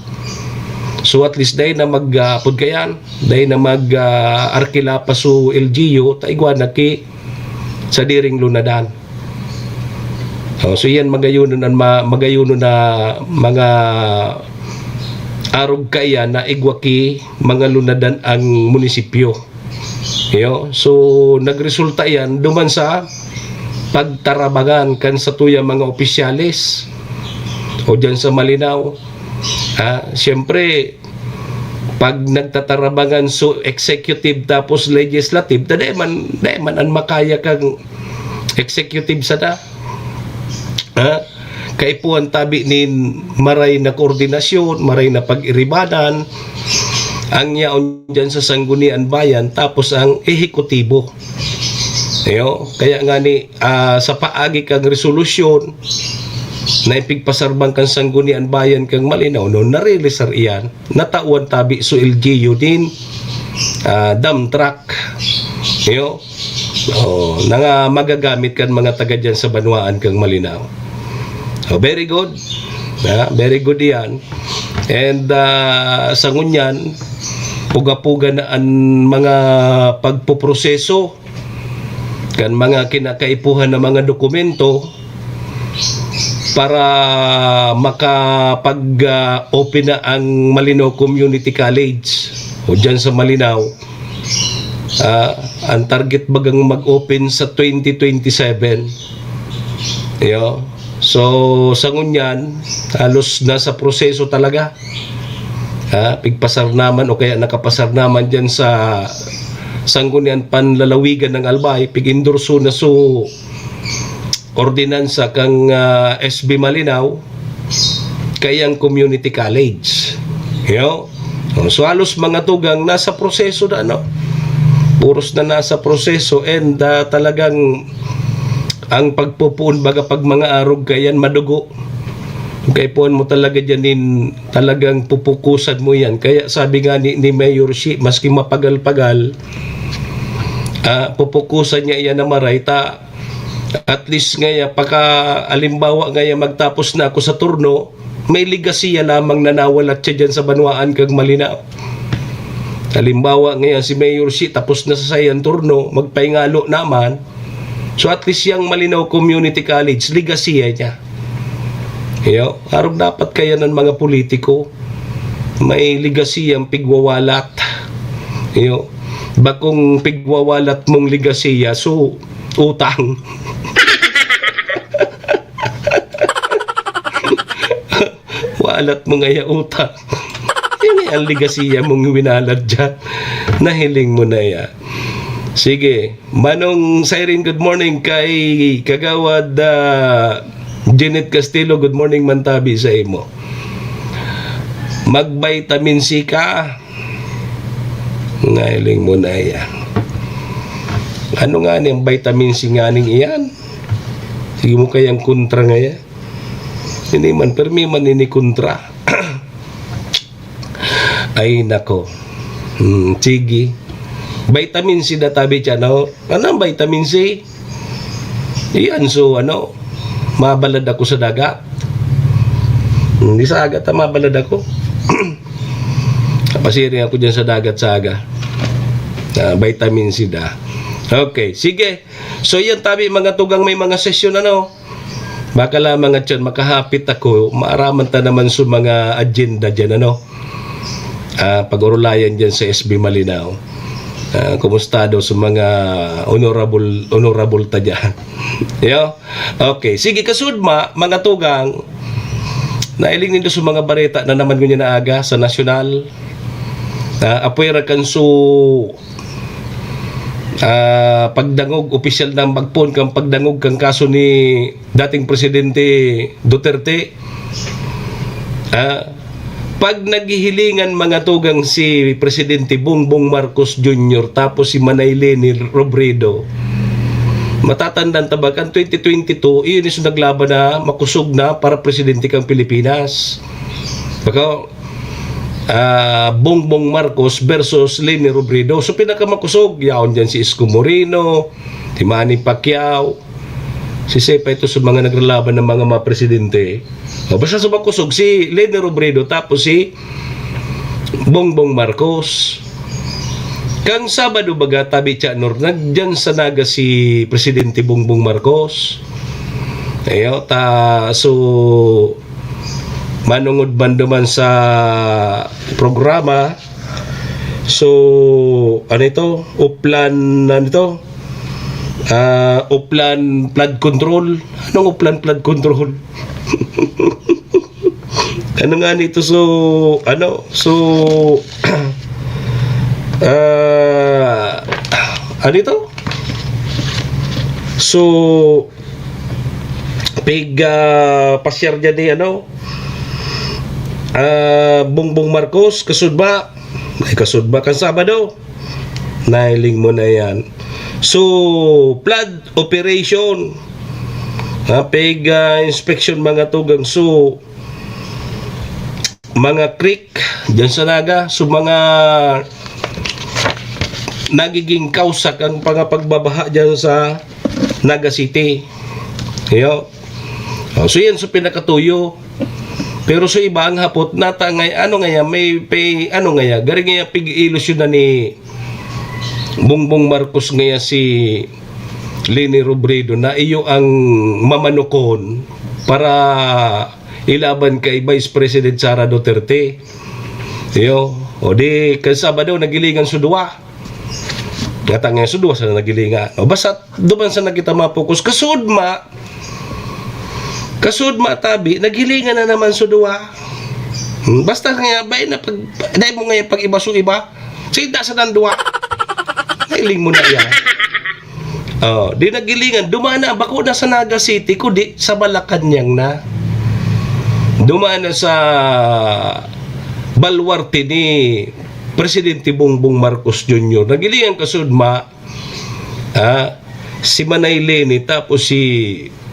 So, at least, dai na mag, ah, apod kayan, dai na mag, ah, arkila pa so L G U, ta igwa na ki sa diring lunadan. O, so, yan, magayunon an ma-, magayunon na mga arog kaiyan na igwa ki mga lunadan ang munisipyo. Iyo, so, nagresulta yan duman sa pagtarabangan kan satuyang mga opisyales o dyan sa Malinaw. Ah, siyempre, pag nagtatarabangan so executive tapos legislative, ta dai man, dai man an makaya kang executive sana. Ha? Kaipuhan tabi nin maray na koordinasyon, maray na pag-iribanan, ang yaon dyan sa Sangguniang Bayan, tapos ang ehekutibo. Iyo, kaya nga ni, ah, sa paagi kang resolusyon na ipigpasarban kan Sangguniang Bayan kang Malinaw, no, narilisar iyan, natawan tabi so L G U din, ah, dump truck. Iyo, o, na nga magagamit kan mga taga dyan sa banwaan kang Malinaw. O, very good. Ah, very good iyan. And, ah, sa ngunyan, puga-puga na an mga pagpoproseso kan mga kinakaipuhan na mga dokumento para makapag, ah, open na ang Malinaw Community College o dyan sa Malinaw. Ah, ang target bagang mag-open sa twenty twenty-seven. Iyo. So, sa ngunyan, halos nasa proseso talaga. Ah, pigpasar naman o kaya nakapasar naman dyan sa Sangguniang Panlalawigan ng Albay, pig-endorso na so ordinansa kang, ah, S B Malinaw, kaiyang community college. Iyo. O, so, halos mga tugang nasa proseso na, no? Puros na nasa proseso and, ah, talagang ang pagpupuon, baga, pag mga arog kayan, madugo. Kaipuhan mo talaga dyan in, talagang pupukusan mo yan. Kaya sabi nga ni, ni Mayor Shi, maski mapagal-pagal, ah, pupukusan niya iyan na maray ta at least ngaya, paka-, alimbawa ngaya, magtapos na ako sa turno, may legasiya lamang na nawalat siya dyan sa banwaan kang Malinaw. Alimbawa ngaya, si Mayor Shi, tapos na sa saiyang turno, magpahingalo naman. So, at least yang Malinaw Community College, legasiya niya. Iyo, arog dapat kaya ng mga politiko, may legacy ang pigwawalat. Iyo, bakong pigwawalat mong legacy, so, utang. Walat mo ngaya utang. Yan ay ang legacy mong winalad dyan. Nahiling mo na yan. Sige. Manong Siren, good morning. Kay Kagawad, ah, Janet Castillo, good morning, mantabi sa imo. Mag-vitamin C ka. Nahiling mo na yan. Ano nga ni ang vitamin C nga ning iyan? Sige mo kayang kontra nga yan. Ini man, permi man ini kontra. Ay, nako. Hmm, sige. Vitamin C da tabi siya, no? Ano ang vitamin C? Iyan, so, ano, mabalad ako sa dagat. Hindi sa dagat, ah, mabalad ako. Pasiring ako dyan sa dagat sa aga. Ah, vitamin C da. Okay, sige. So, yan tabi, mga tugang may mga sesyon, ano? Baka lamang at yan, makahapit ako, maaraman ta naman sa mga agenda dyan, ano? Ah, pag-urulayan dyan sa S B Malinao. Ah, kumusta daw sa mga honorable, honorable ta dyan? Yo? Okay. Sige, kasudma, mga tugang, nailing nindo sa mga bareta na naman ngunyan na aga sa nasyonal. Ah, apwera kan su, ah, pagdangog, opisyal na magpon kan pagdangog kan kaso ni dating Presidente Duterte. Ah, pag naghihilingan, mga tugang, si Presidente Bongbong Marcos Junior tapos si Manay Leni Robredo, matatandaan ta ba, kan twenty twenty-two, iyon is naglaban na makosog na para presidente kang Pilipinas. Baka, ah, Bongbong Marcos versus Leni Robredo. So, pinakamakosog, yaon dyan si Isko Moreno, si Manny Pacquiao, si Sepa, ito sa mga naglalaban ng mga, mga presidente. O, basta sa makosog, si Leni Robredo, tapos si Bongbong Marcos. Kang Sabado, baga, tabi siya, Nor, nagdyan sa Naga si Presidente Bongbong Marcos. Ayo, ta, so, manungod man duman sa programa, so, ano ito? Uplan, ano ito? Ah, Uplan flood control. Anong Uplan flood control? Ano nga nito? So, ano? So, ah, ano ito? So, pig, ah, pasyar dyan ni, ano? Ah, Bongbong Marcos, kasudma. Ay, kasudma kan Sabado. Nahiling mo na yan. So, flood operation. Ha, pig, ah, inspection, mga tugang. So, mga creek dyan sa Naga. So, mga nagiging kausa kan mga pagbabaha dyan sa Naga City. Yo. Oh, so, yan, so, pinakatuyo. Pero sa iba, ang hapot, nata ngay-, ano ngaya, may, may, ano ngaya, gari ngaya pig-ilusyon na ni Bongbong Marcos ngaya si Leni Robredo na iyo ang mamanukon para ilaban kay Vice President Sara Duterte. Iyo, o di, kan Sabado, nagilingan sa duwa. Ngata nga sa duwa sa nagilingan. O basta, duman sa nakita mapokus. Kasudma, kasudma tabi, nagilingan na naman sa duwa. Hmm, basta nga, bay na pag, dahil mo nga yung pag-iba sa iba, sida sa nang duwa. Nailing mo na yan. Oh, di nagilingan, dumana, bako na sa Naga City, kundi sa Malacañang na. Dumana sa baluarte ni Presidente Bongbong Marcos Junior. Nagilingan kasudma, ah, si Manay Leni, tapos si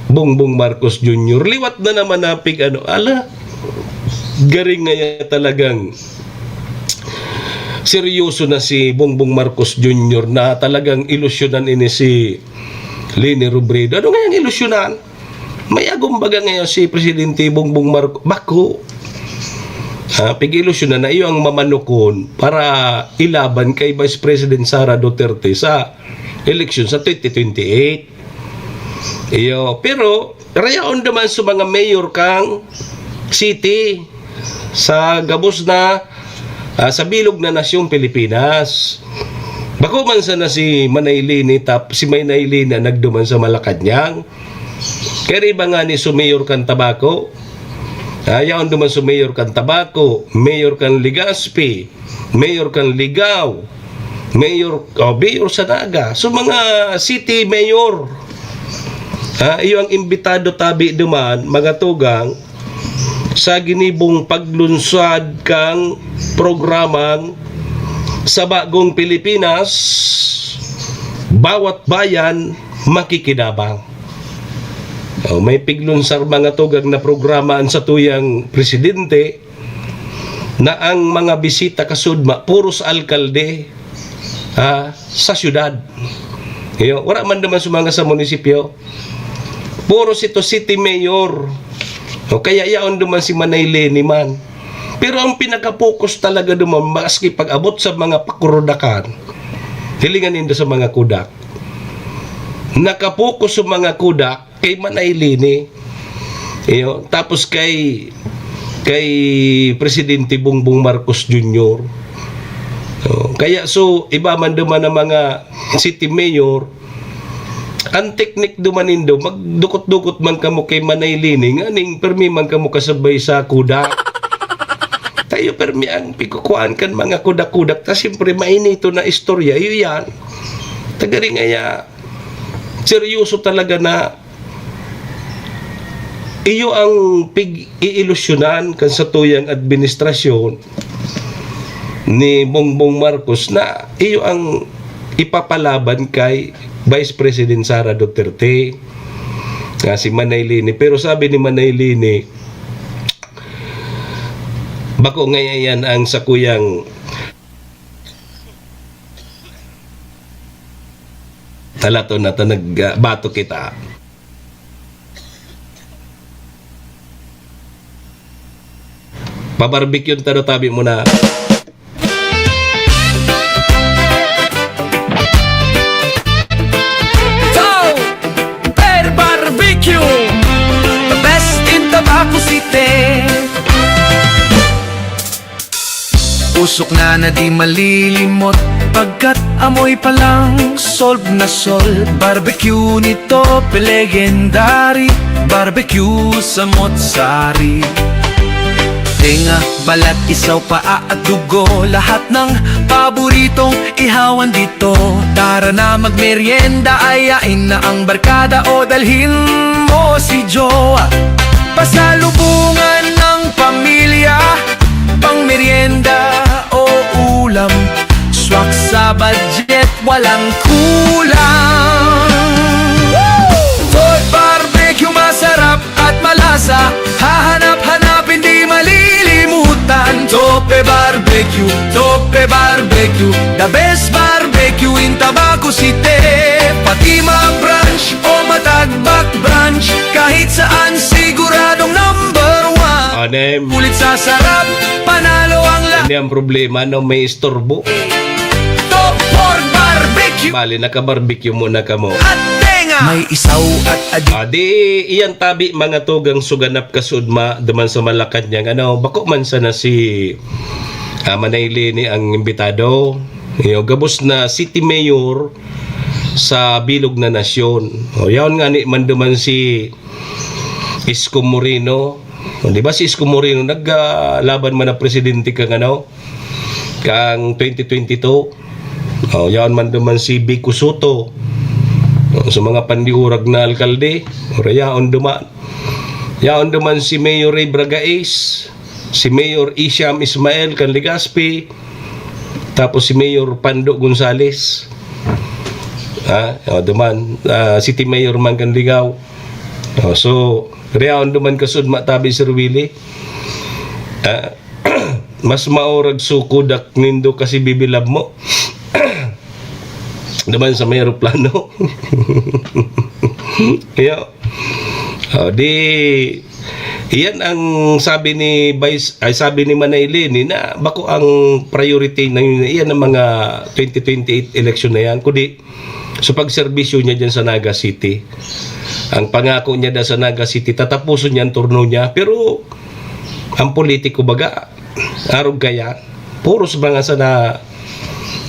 Bongbong Marcos Junior. Liwat na naman napig, ano, ala, garing ngaya talagang seryoso na si Bongbong Marcos Junior na talagang ilusyonan ini si Leni Robredo. Ano ngayang ilusyonan? May agom baga ngayon si Presidente Bongbong Marcos? Bako. Ah, pig-ilusyonan na iyo ang mamanukon para ilaban kay Vice President Sara Duterte sa eleksyon sa twenty twenty-eight. Iyo, pero rayaon naman sa mga mayor kang city sa gabos na, ah, sa bilog na nasyong Pilipinas. Bako man sana si Manay Leni, tap-, si Manay Leni ang nagduman sa Malacañang. Kaya iba nga ni su mayor kan Tabaco. Ah, yaon duman su mayor kan Tabaco, mayor kan Legazpi, mayor kan Ligao, mayor, oh, mayor sa Naga. So, mga city mayor. Ah, iyo ang imbitado tabi duman, mga tugang, sa ginibong paglunsad kang programang sa Bagong Pilipinas, bawat bayan makikinabang. Oh, may piglunsar mga tugang na programa an satuyang presidente na ang mga bisita kasudma puros alkalde, ah, sa syudad. Iyo, wala man naman sa mga sa munisipyo. Puro sito city mayor. O kaya yaon duman si Manay Leni man. Pero ang pinaka-focus talaga duman, maski pag-abot sa mga pakurudakan, hilingan nindo sa mga kudak. Nakapokus sa mga kudak kay Manay Leni. Iyo, tapos kay, kay Presidente Bongbong Marcos Junior. Oh, kaya so, iba man duman ang mga city mayor, ang teknik duman nindo, magdukot-dukot man kamo kay Manay Leni, nganing permi man kamo kasabay sa kudak. Tayo permi ang pikukuhaan kan mga kudak-kudak, ta siyempre mainito na istorya, iyo yan. Tagaring aya, seryoso talaga na iyo ang pig-iilusyonan kan satuyang administrasyon ni Bongbong Marcos na iyo ang ipapalaban kay Vice President Sara Duterte, nga si Manay Leni. Pero sabi ni Manay Leni, bako ngayon yan ang sakuyang talaton na ta nag, ah, bato kita. Pabarbecue ta daw tabi mo na. So, Per Barbecue, the best in Tabaco City. Usok na na di malilimot, pagkat amoy pa lang solve na solve. Barbecue ni Tope, legendary, barbecue sa Motsari. Tenga, balat, isaw, paa at dugo, lahat ng paboritong ihawan dito. Tara na magmerienda, ayain na ang barkada o dalhin mo si jowa. Pasalubungan ng pamilya, pang merienda o ulam, swak sa budget, walang kulang. Tope Barbecue, masarap at malasa, hahanap-hanapin, di malilimutan. Tope Barbecue, Tope Barbecue, the best barbecue in Tabaco City. Pati ma-brunch o matagbak brunch, kahit saan siguradong number one. Anem. Ulit sa sarap, panalo ang lahat. Hindi ang problema, no? May istorbo. Top Pork Barbecue. Bali, naka-barbecue muna kamo. At tenga. May isaw at adi. Ah, di, iyan tabi, mga tugang suganap kasudma, duman sa Malacañang, ano, bako man sana si, ah, Manay Leni ang imbitado. Yo, gabos na city mayor sa bilog na nasyon. O, yaon nga ni man duman si Isko Moreno. O, di ba si Isko Moreno nag, ah, laban man na presidente kang ano, kang twenty twenty-two? O, yaon man duman si Vico Sotto. O, sa mga pandiurag na alkalde, o, yaon duman. Yaon duman si Mayor Ray Bragais, si Mayor Isham Ismael kan Legazpi, tapos si Mayor Pando Gonzales. Ha? O, duman, ah, City Mayor man kan Ligao. O, so, riyaon duman kasud matabi, Sir Willie. Ah, mas maurag sukudak nindo kasi bibilab mo. Duman sa may eroplano. Iyo. O, di, iyan ang sabi ni Vice, ay, sabi ni Manay Leni na bako ang priority na yun, iyan ang mga twenty twenty-eight election na yan, kundi sa pagserbisyo niya diyan sa Naga City. Ang pangako niya da sa Naga City, tatapuson niya ang turno niya. Pero ang politiko baga, arog kaya, puros mga sana,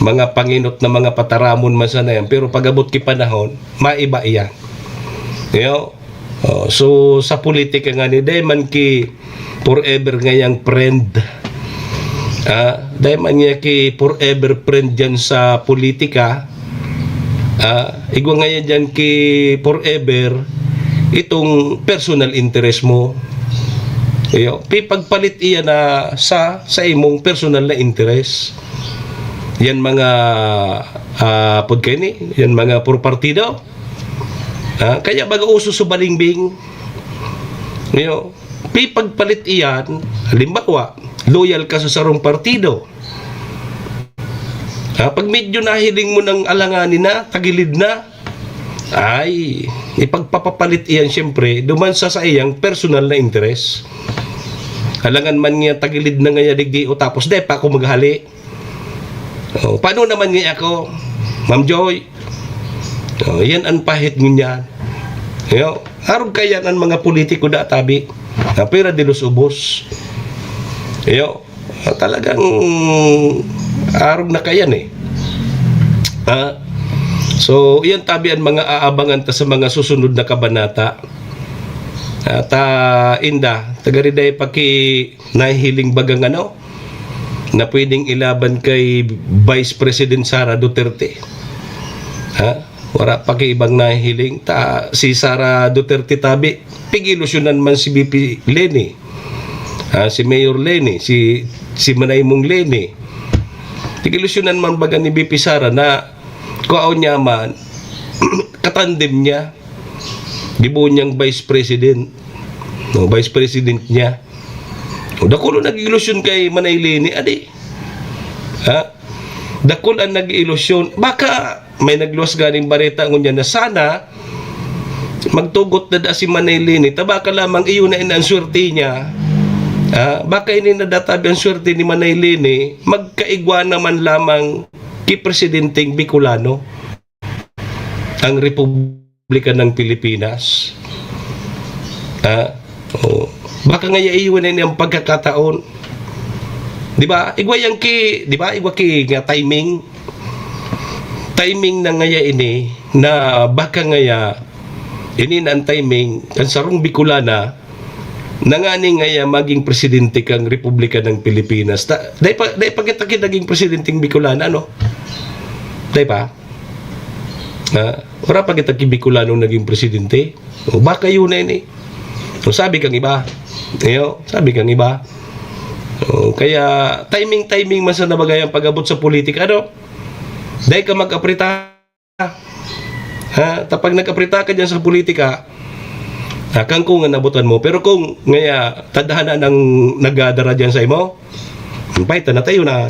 mga panginot na mga pataramon man sana yan. Pero pag-abot ki panahon, maiba iyan. Yo? Oh, so, sa politika nga ni, dai man ki forever ngayang friend. Ah, dai man niya ki forever friend diyan sa politika. Ah, igwa ngayon diyan ki forever itong personal interest mo. Iyo, pipagpalit iyan na sa, sa imong personal na interest. Yan mga, ah, pud kaini, yan mga puro partido. Ah, kaya baga uso sa balingbing. Iyo, pipagpalit iyan, halimbawa, loyal ka sa sarong partido. Ah, pag medyo nahiling mo nang alanganin na, tagilid na, ay, ipagpapapalit iyan siyempre, duman sa saiyang personal na interes. Alangan man niya tagilid na ngaya digdi o tapos, "Dai pa ako maghali." Oh, paano naman nga ako, Ma'am Joy? Oh, yan ang pahit ngunyan. Yo, arog kaya ang mga politiko da tabi. Na pera de los ubos. Yo, talagang arog na kayan eh. Ha? So, yan tabi ang mga aabangan ta sa mga susunod na kabanata. At, ah, inda, tagariday paki nahihiling bagang ano, na pwedeng ilaban kay Vice President Sara Duterte. Ha? Wala pa kay ibang nahihiling. Ta, si Sara Duterte tabi, pig-ilusyonan man si B P Leni. Ha? Si Mayor Leni, si, si Manaymong Leni. Pig-ilusyonan man baga ni B P Sara na kuhaon niya man, katandem niya. Gibo niyang vice president. No, vice president niya. O, dakul an nag-ilusyon kay Manay Leni, adi. Ha? Dakul an nag-ilusyon. Baka may nagluwas ganing bareta ngunyan na sana magtugot na da si Manay Leni. Ta baka lamang iyo na ini an swerte niya. Ha? Baka ini na databi an swerte ni Manay Leni, magkaigwa naman lamang ki presidenteng Bicolano ang Republika ng Pilipinas. Ha? Oh. Baka ngaya iyon na ang pagkakataon. Di ba? Igwa yang ki, di ba? Igwa ki nga timing. Timing na ngaya ini na baka ngaya ini na ang timing kan sarong Bicolana na nganing ngaya maging presidente kang Republika ng Pilipinas. Ta, dai pa, dai pa kita ki naging presidenteng Bicolana, no? Dai pa? Ha? Wala pa kita ki Bicolanong naging presidente. O baka yun na ini. O sabi kang iba. Iyo, sabi kang iba. O, kaya timing-timing man sa nabagay ang pag-abot sa politika, ano? Dai ka mag-aprita. Ha? Ta pag nag-aprita ka diyan sa politika, ah, kang ko nga nabutan mo. Pero kung ngaya, tadhana nang nagadara diyan sa imo, paita na tayo na.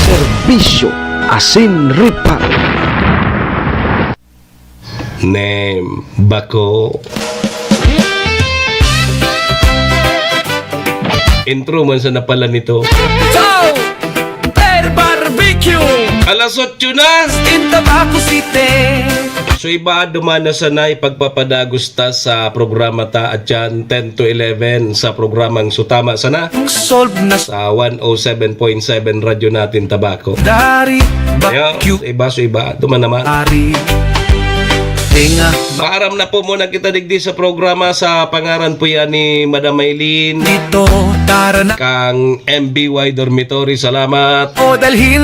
Serbisyo asin reparo. Nem, bako. Intro man sana pala nito. Chow! Per Barbecue! Alas otso na! In Tabaco City! So, iba duman na sana ipagpapadagos ta sa programa ta at yan, ten to eleven sa programang Sutama Sana. Solve na sa one oh seven point seven Radyo Natin Tabaco. Dari, Ayan, bakyu, sa iba, sa iba, duman naman. Ari. Tenga. Paaram na po muna kita digdi sa programa. Sa pangaran po yan ni Madam Maylene. Dito, tara na. Kang M B Y Dormitory, salamat. O dalhin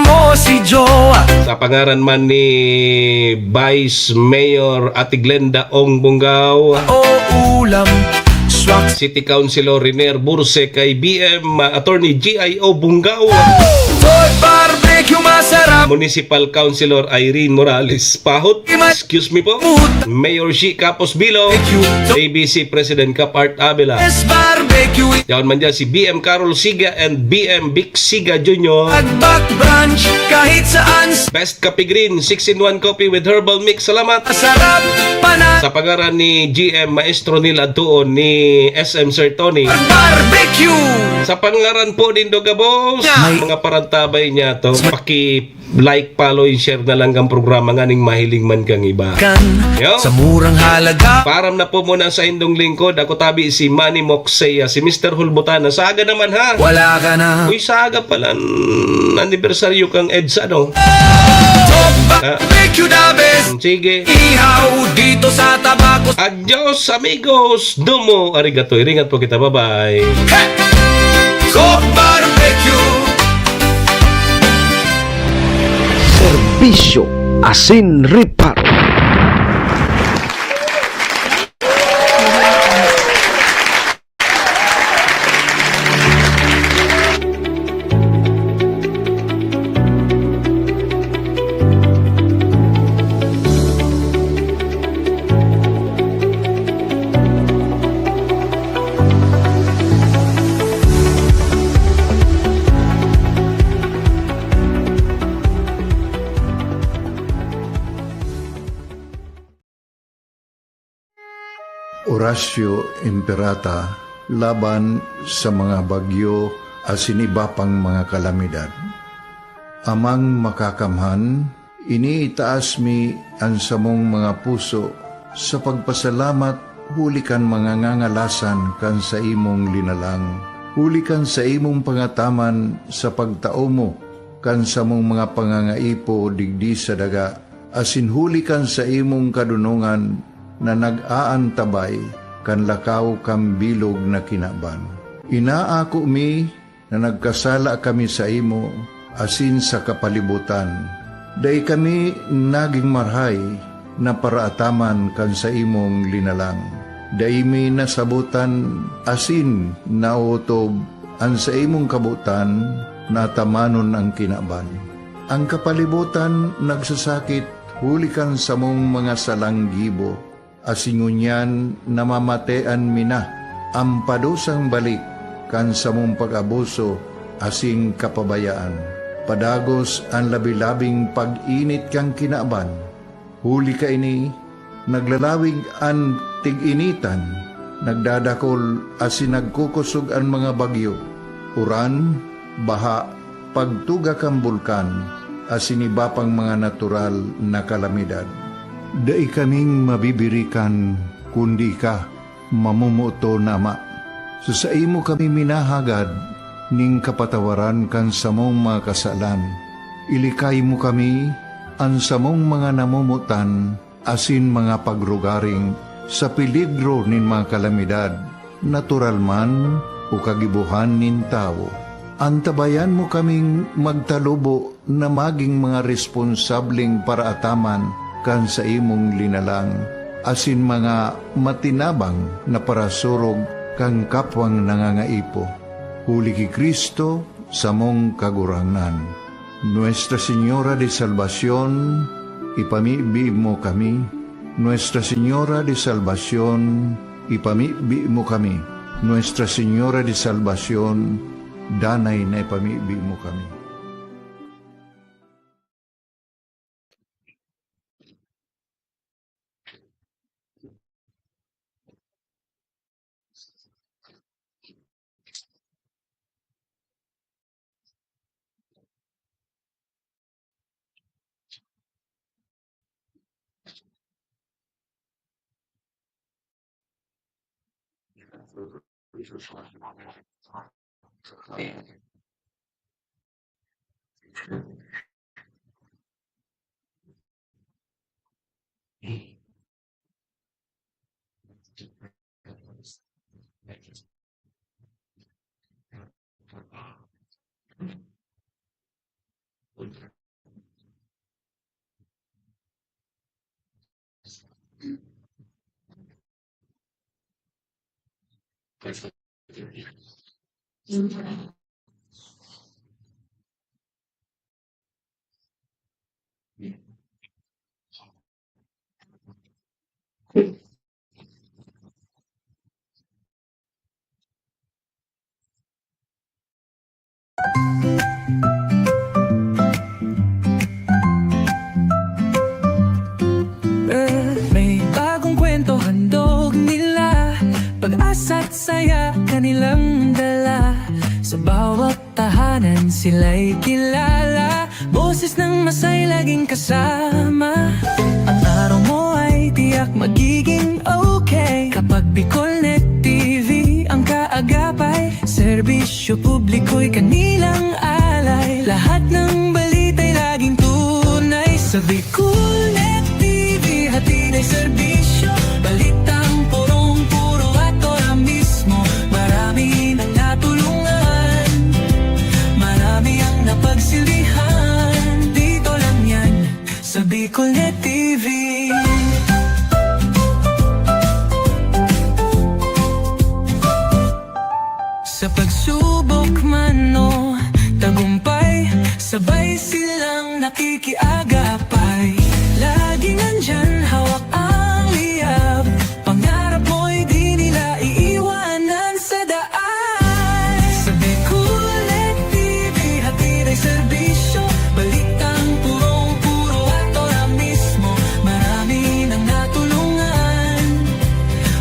mo si Joa. Sa pangaran man ni Vice Mayor Ate Glenda Ong Bungao. O ulam, swak. City Councilor Riner Burse, kay B M, uh, Attorney G I O Bungao. Soy Barbecue Masarap. Municipal Councilor Irene Morales Pahot. Excuse me po. Mayor Shi Capos Bilo. A B C President Cap Art Abela. Yes, Barbecue. Yaon man dyan si B M Carol Siga and B M Vic Siga Junior. Agbak Branch, kahit saan sa Best Coffee Green, six-in-one coffee with herbal mix. Salamat. Sarap, pana- Sa pangaran ni G M Maestro Nil Adtuon ni S M Sir Tony. Barbecue. Sa pangaran po nindo gabos, May mga parantabay niya to, paki like, follow, and share na lang ang programa nganing mahiling man kang iba. Kan Yo. Sa murang halaga. Param na po muna sa indong lingkod. Ako tabi si Manny Moxea, si Mister Hulbutana. Saga naman, ha? Wala ka na. Uy, saga pala an anibersaryo kang EDSA, no? Top Ah. Barbecue the best. Sige. Ihaw dito sa Tabaco. Adios, amigos. Domo arigato. Iringat po kita. Bye-bye. Hey! Coke Barbecue. Serbisyo asin reparo. Oratio Imperata laban sa mga bagyo asin iba pang mga kalamidad. Amang Makakamhan, iniitaas mi an samong mga puso sa pagpasalamat huli kan mga ngangalasan kan saimong linalang, huli kan saimong pangataman sa pagtao mo kan samong mga pangangaipo digdi sa daga, asin huli kan saimong kadonongan na nag-aantabay kan lakaw kan bilog na kinaban. Inaako mi na nagkasala kami saimo asin sa kapalibotan. Dai kami nagin marahay na paraataman kan saimong linalang. Dai mi nasabotan asin naotob an saimong kabotan na atamanon an kinaban. An kapalibotan nagsasakit huli kan samong mga salang gibo, asin ngunyan namamatean mi na an padusang balik kan samong pag-abuso asin kapabayaan. Padagos an labi-labing pag-init kan kinaban. Huli kaini, naglalawig an tig-initan, nagdadakol asin nagkukosog an mga bagyo, uran, baha, pagtuga kan bulkan, asin iba pang mga natural na kalamidad. Dai kaming mabibirikan kundi ika, mamomoton na Ama. Sa saimo kami minahagad nin kapatawaran kan samong mga kasalan. Ilikay mo kami, an samong mga namomotan asin mga pagrugaring, sa peligro nin mga kalamidad, natural man o kagibohan nin tawo. Antabayan mo kaming magtalubo na magin mga responsableng paraataman kan saimong linalang, asin mga matinabang na parasurog kan kapwang nangangaipo. Huli ki Cristo, samong Kagurangnan. Nuestra Señora de Salvacion, ipamibi mo kami. Nuestra Señora de Salvacion, ipamibi mo kami. Nuestra Señora de Salvacion, danay na ipamibi mo kami. nilang dala. Sa bawat tahanan sila'y kilala. Boses ng masay laging kasama. Ang araw mo ay tiyak magiging okay. Kapag Bicolnet T V ang kaagapay, serbisyo publiko'y kanilang alay. Lahat ng balita'y laging tunay. Sa Bicolnet T V, hatid ay serbisyo. Balitang purong-puro at ora mismo. Marami nang natulungan. Marami ang napagsilbihan. Dito lang yan, sa Bicolnet T V. Sa pagsubok man o tagumpay, sabay silang nakikiagapay. Laging nandyan, hawak ang liyab. Pangarap mo'y di nila iiwanan sa daan. Sa Bicolnet T V, hatid ay serbisyo. Balitang purong-puro at ora mismo. Marami nang natulungan.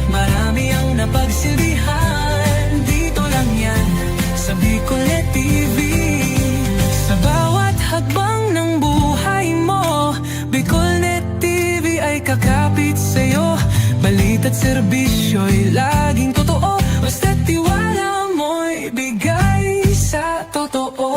Marami ang napagsilbihan. Dito lang yan, sa Bicolnet T V. Sa bawat hakbang ng buhay mo, Bicolnet T V ay kakapit sa'yo. Balita't serbisyo'y laging totoo. Basta tiwala mo'y bigay sa totoo.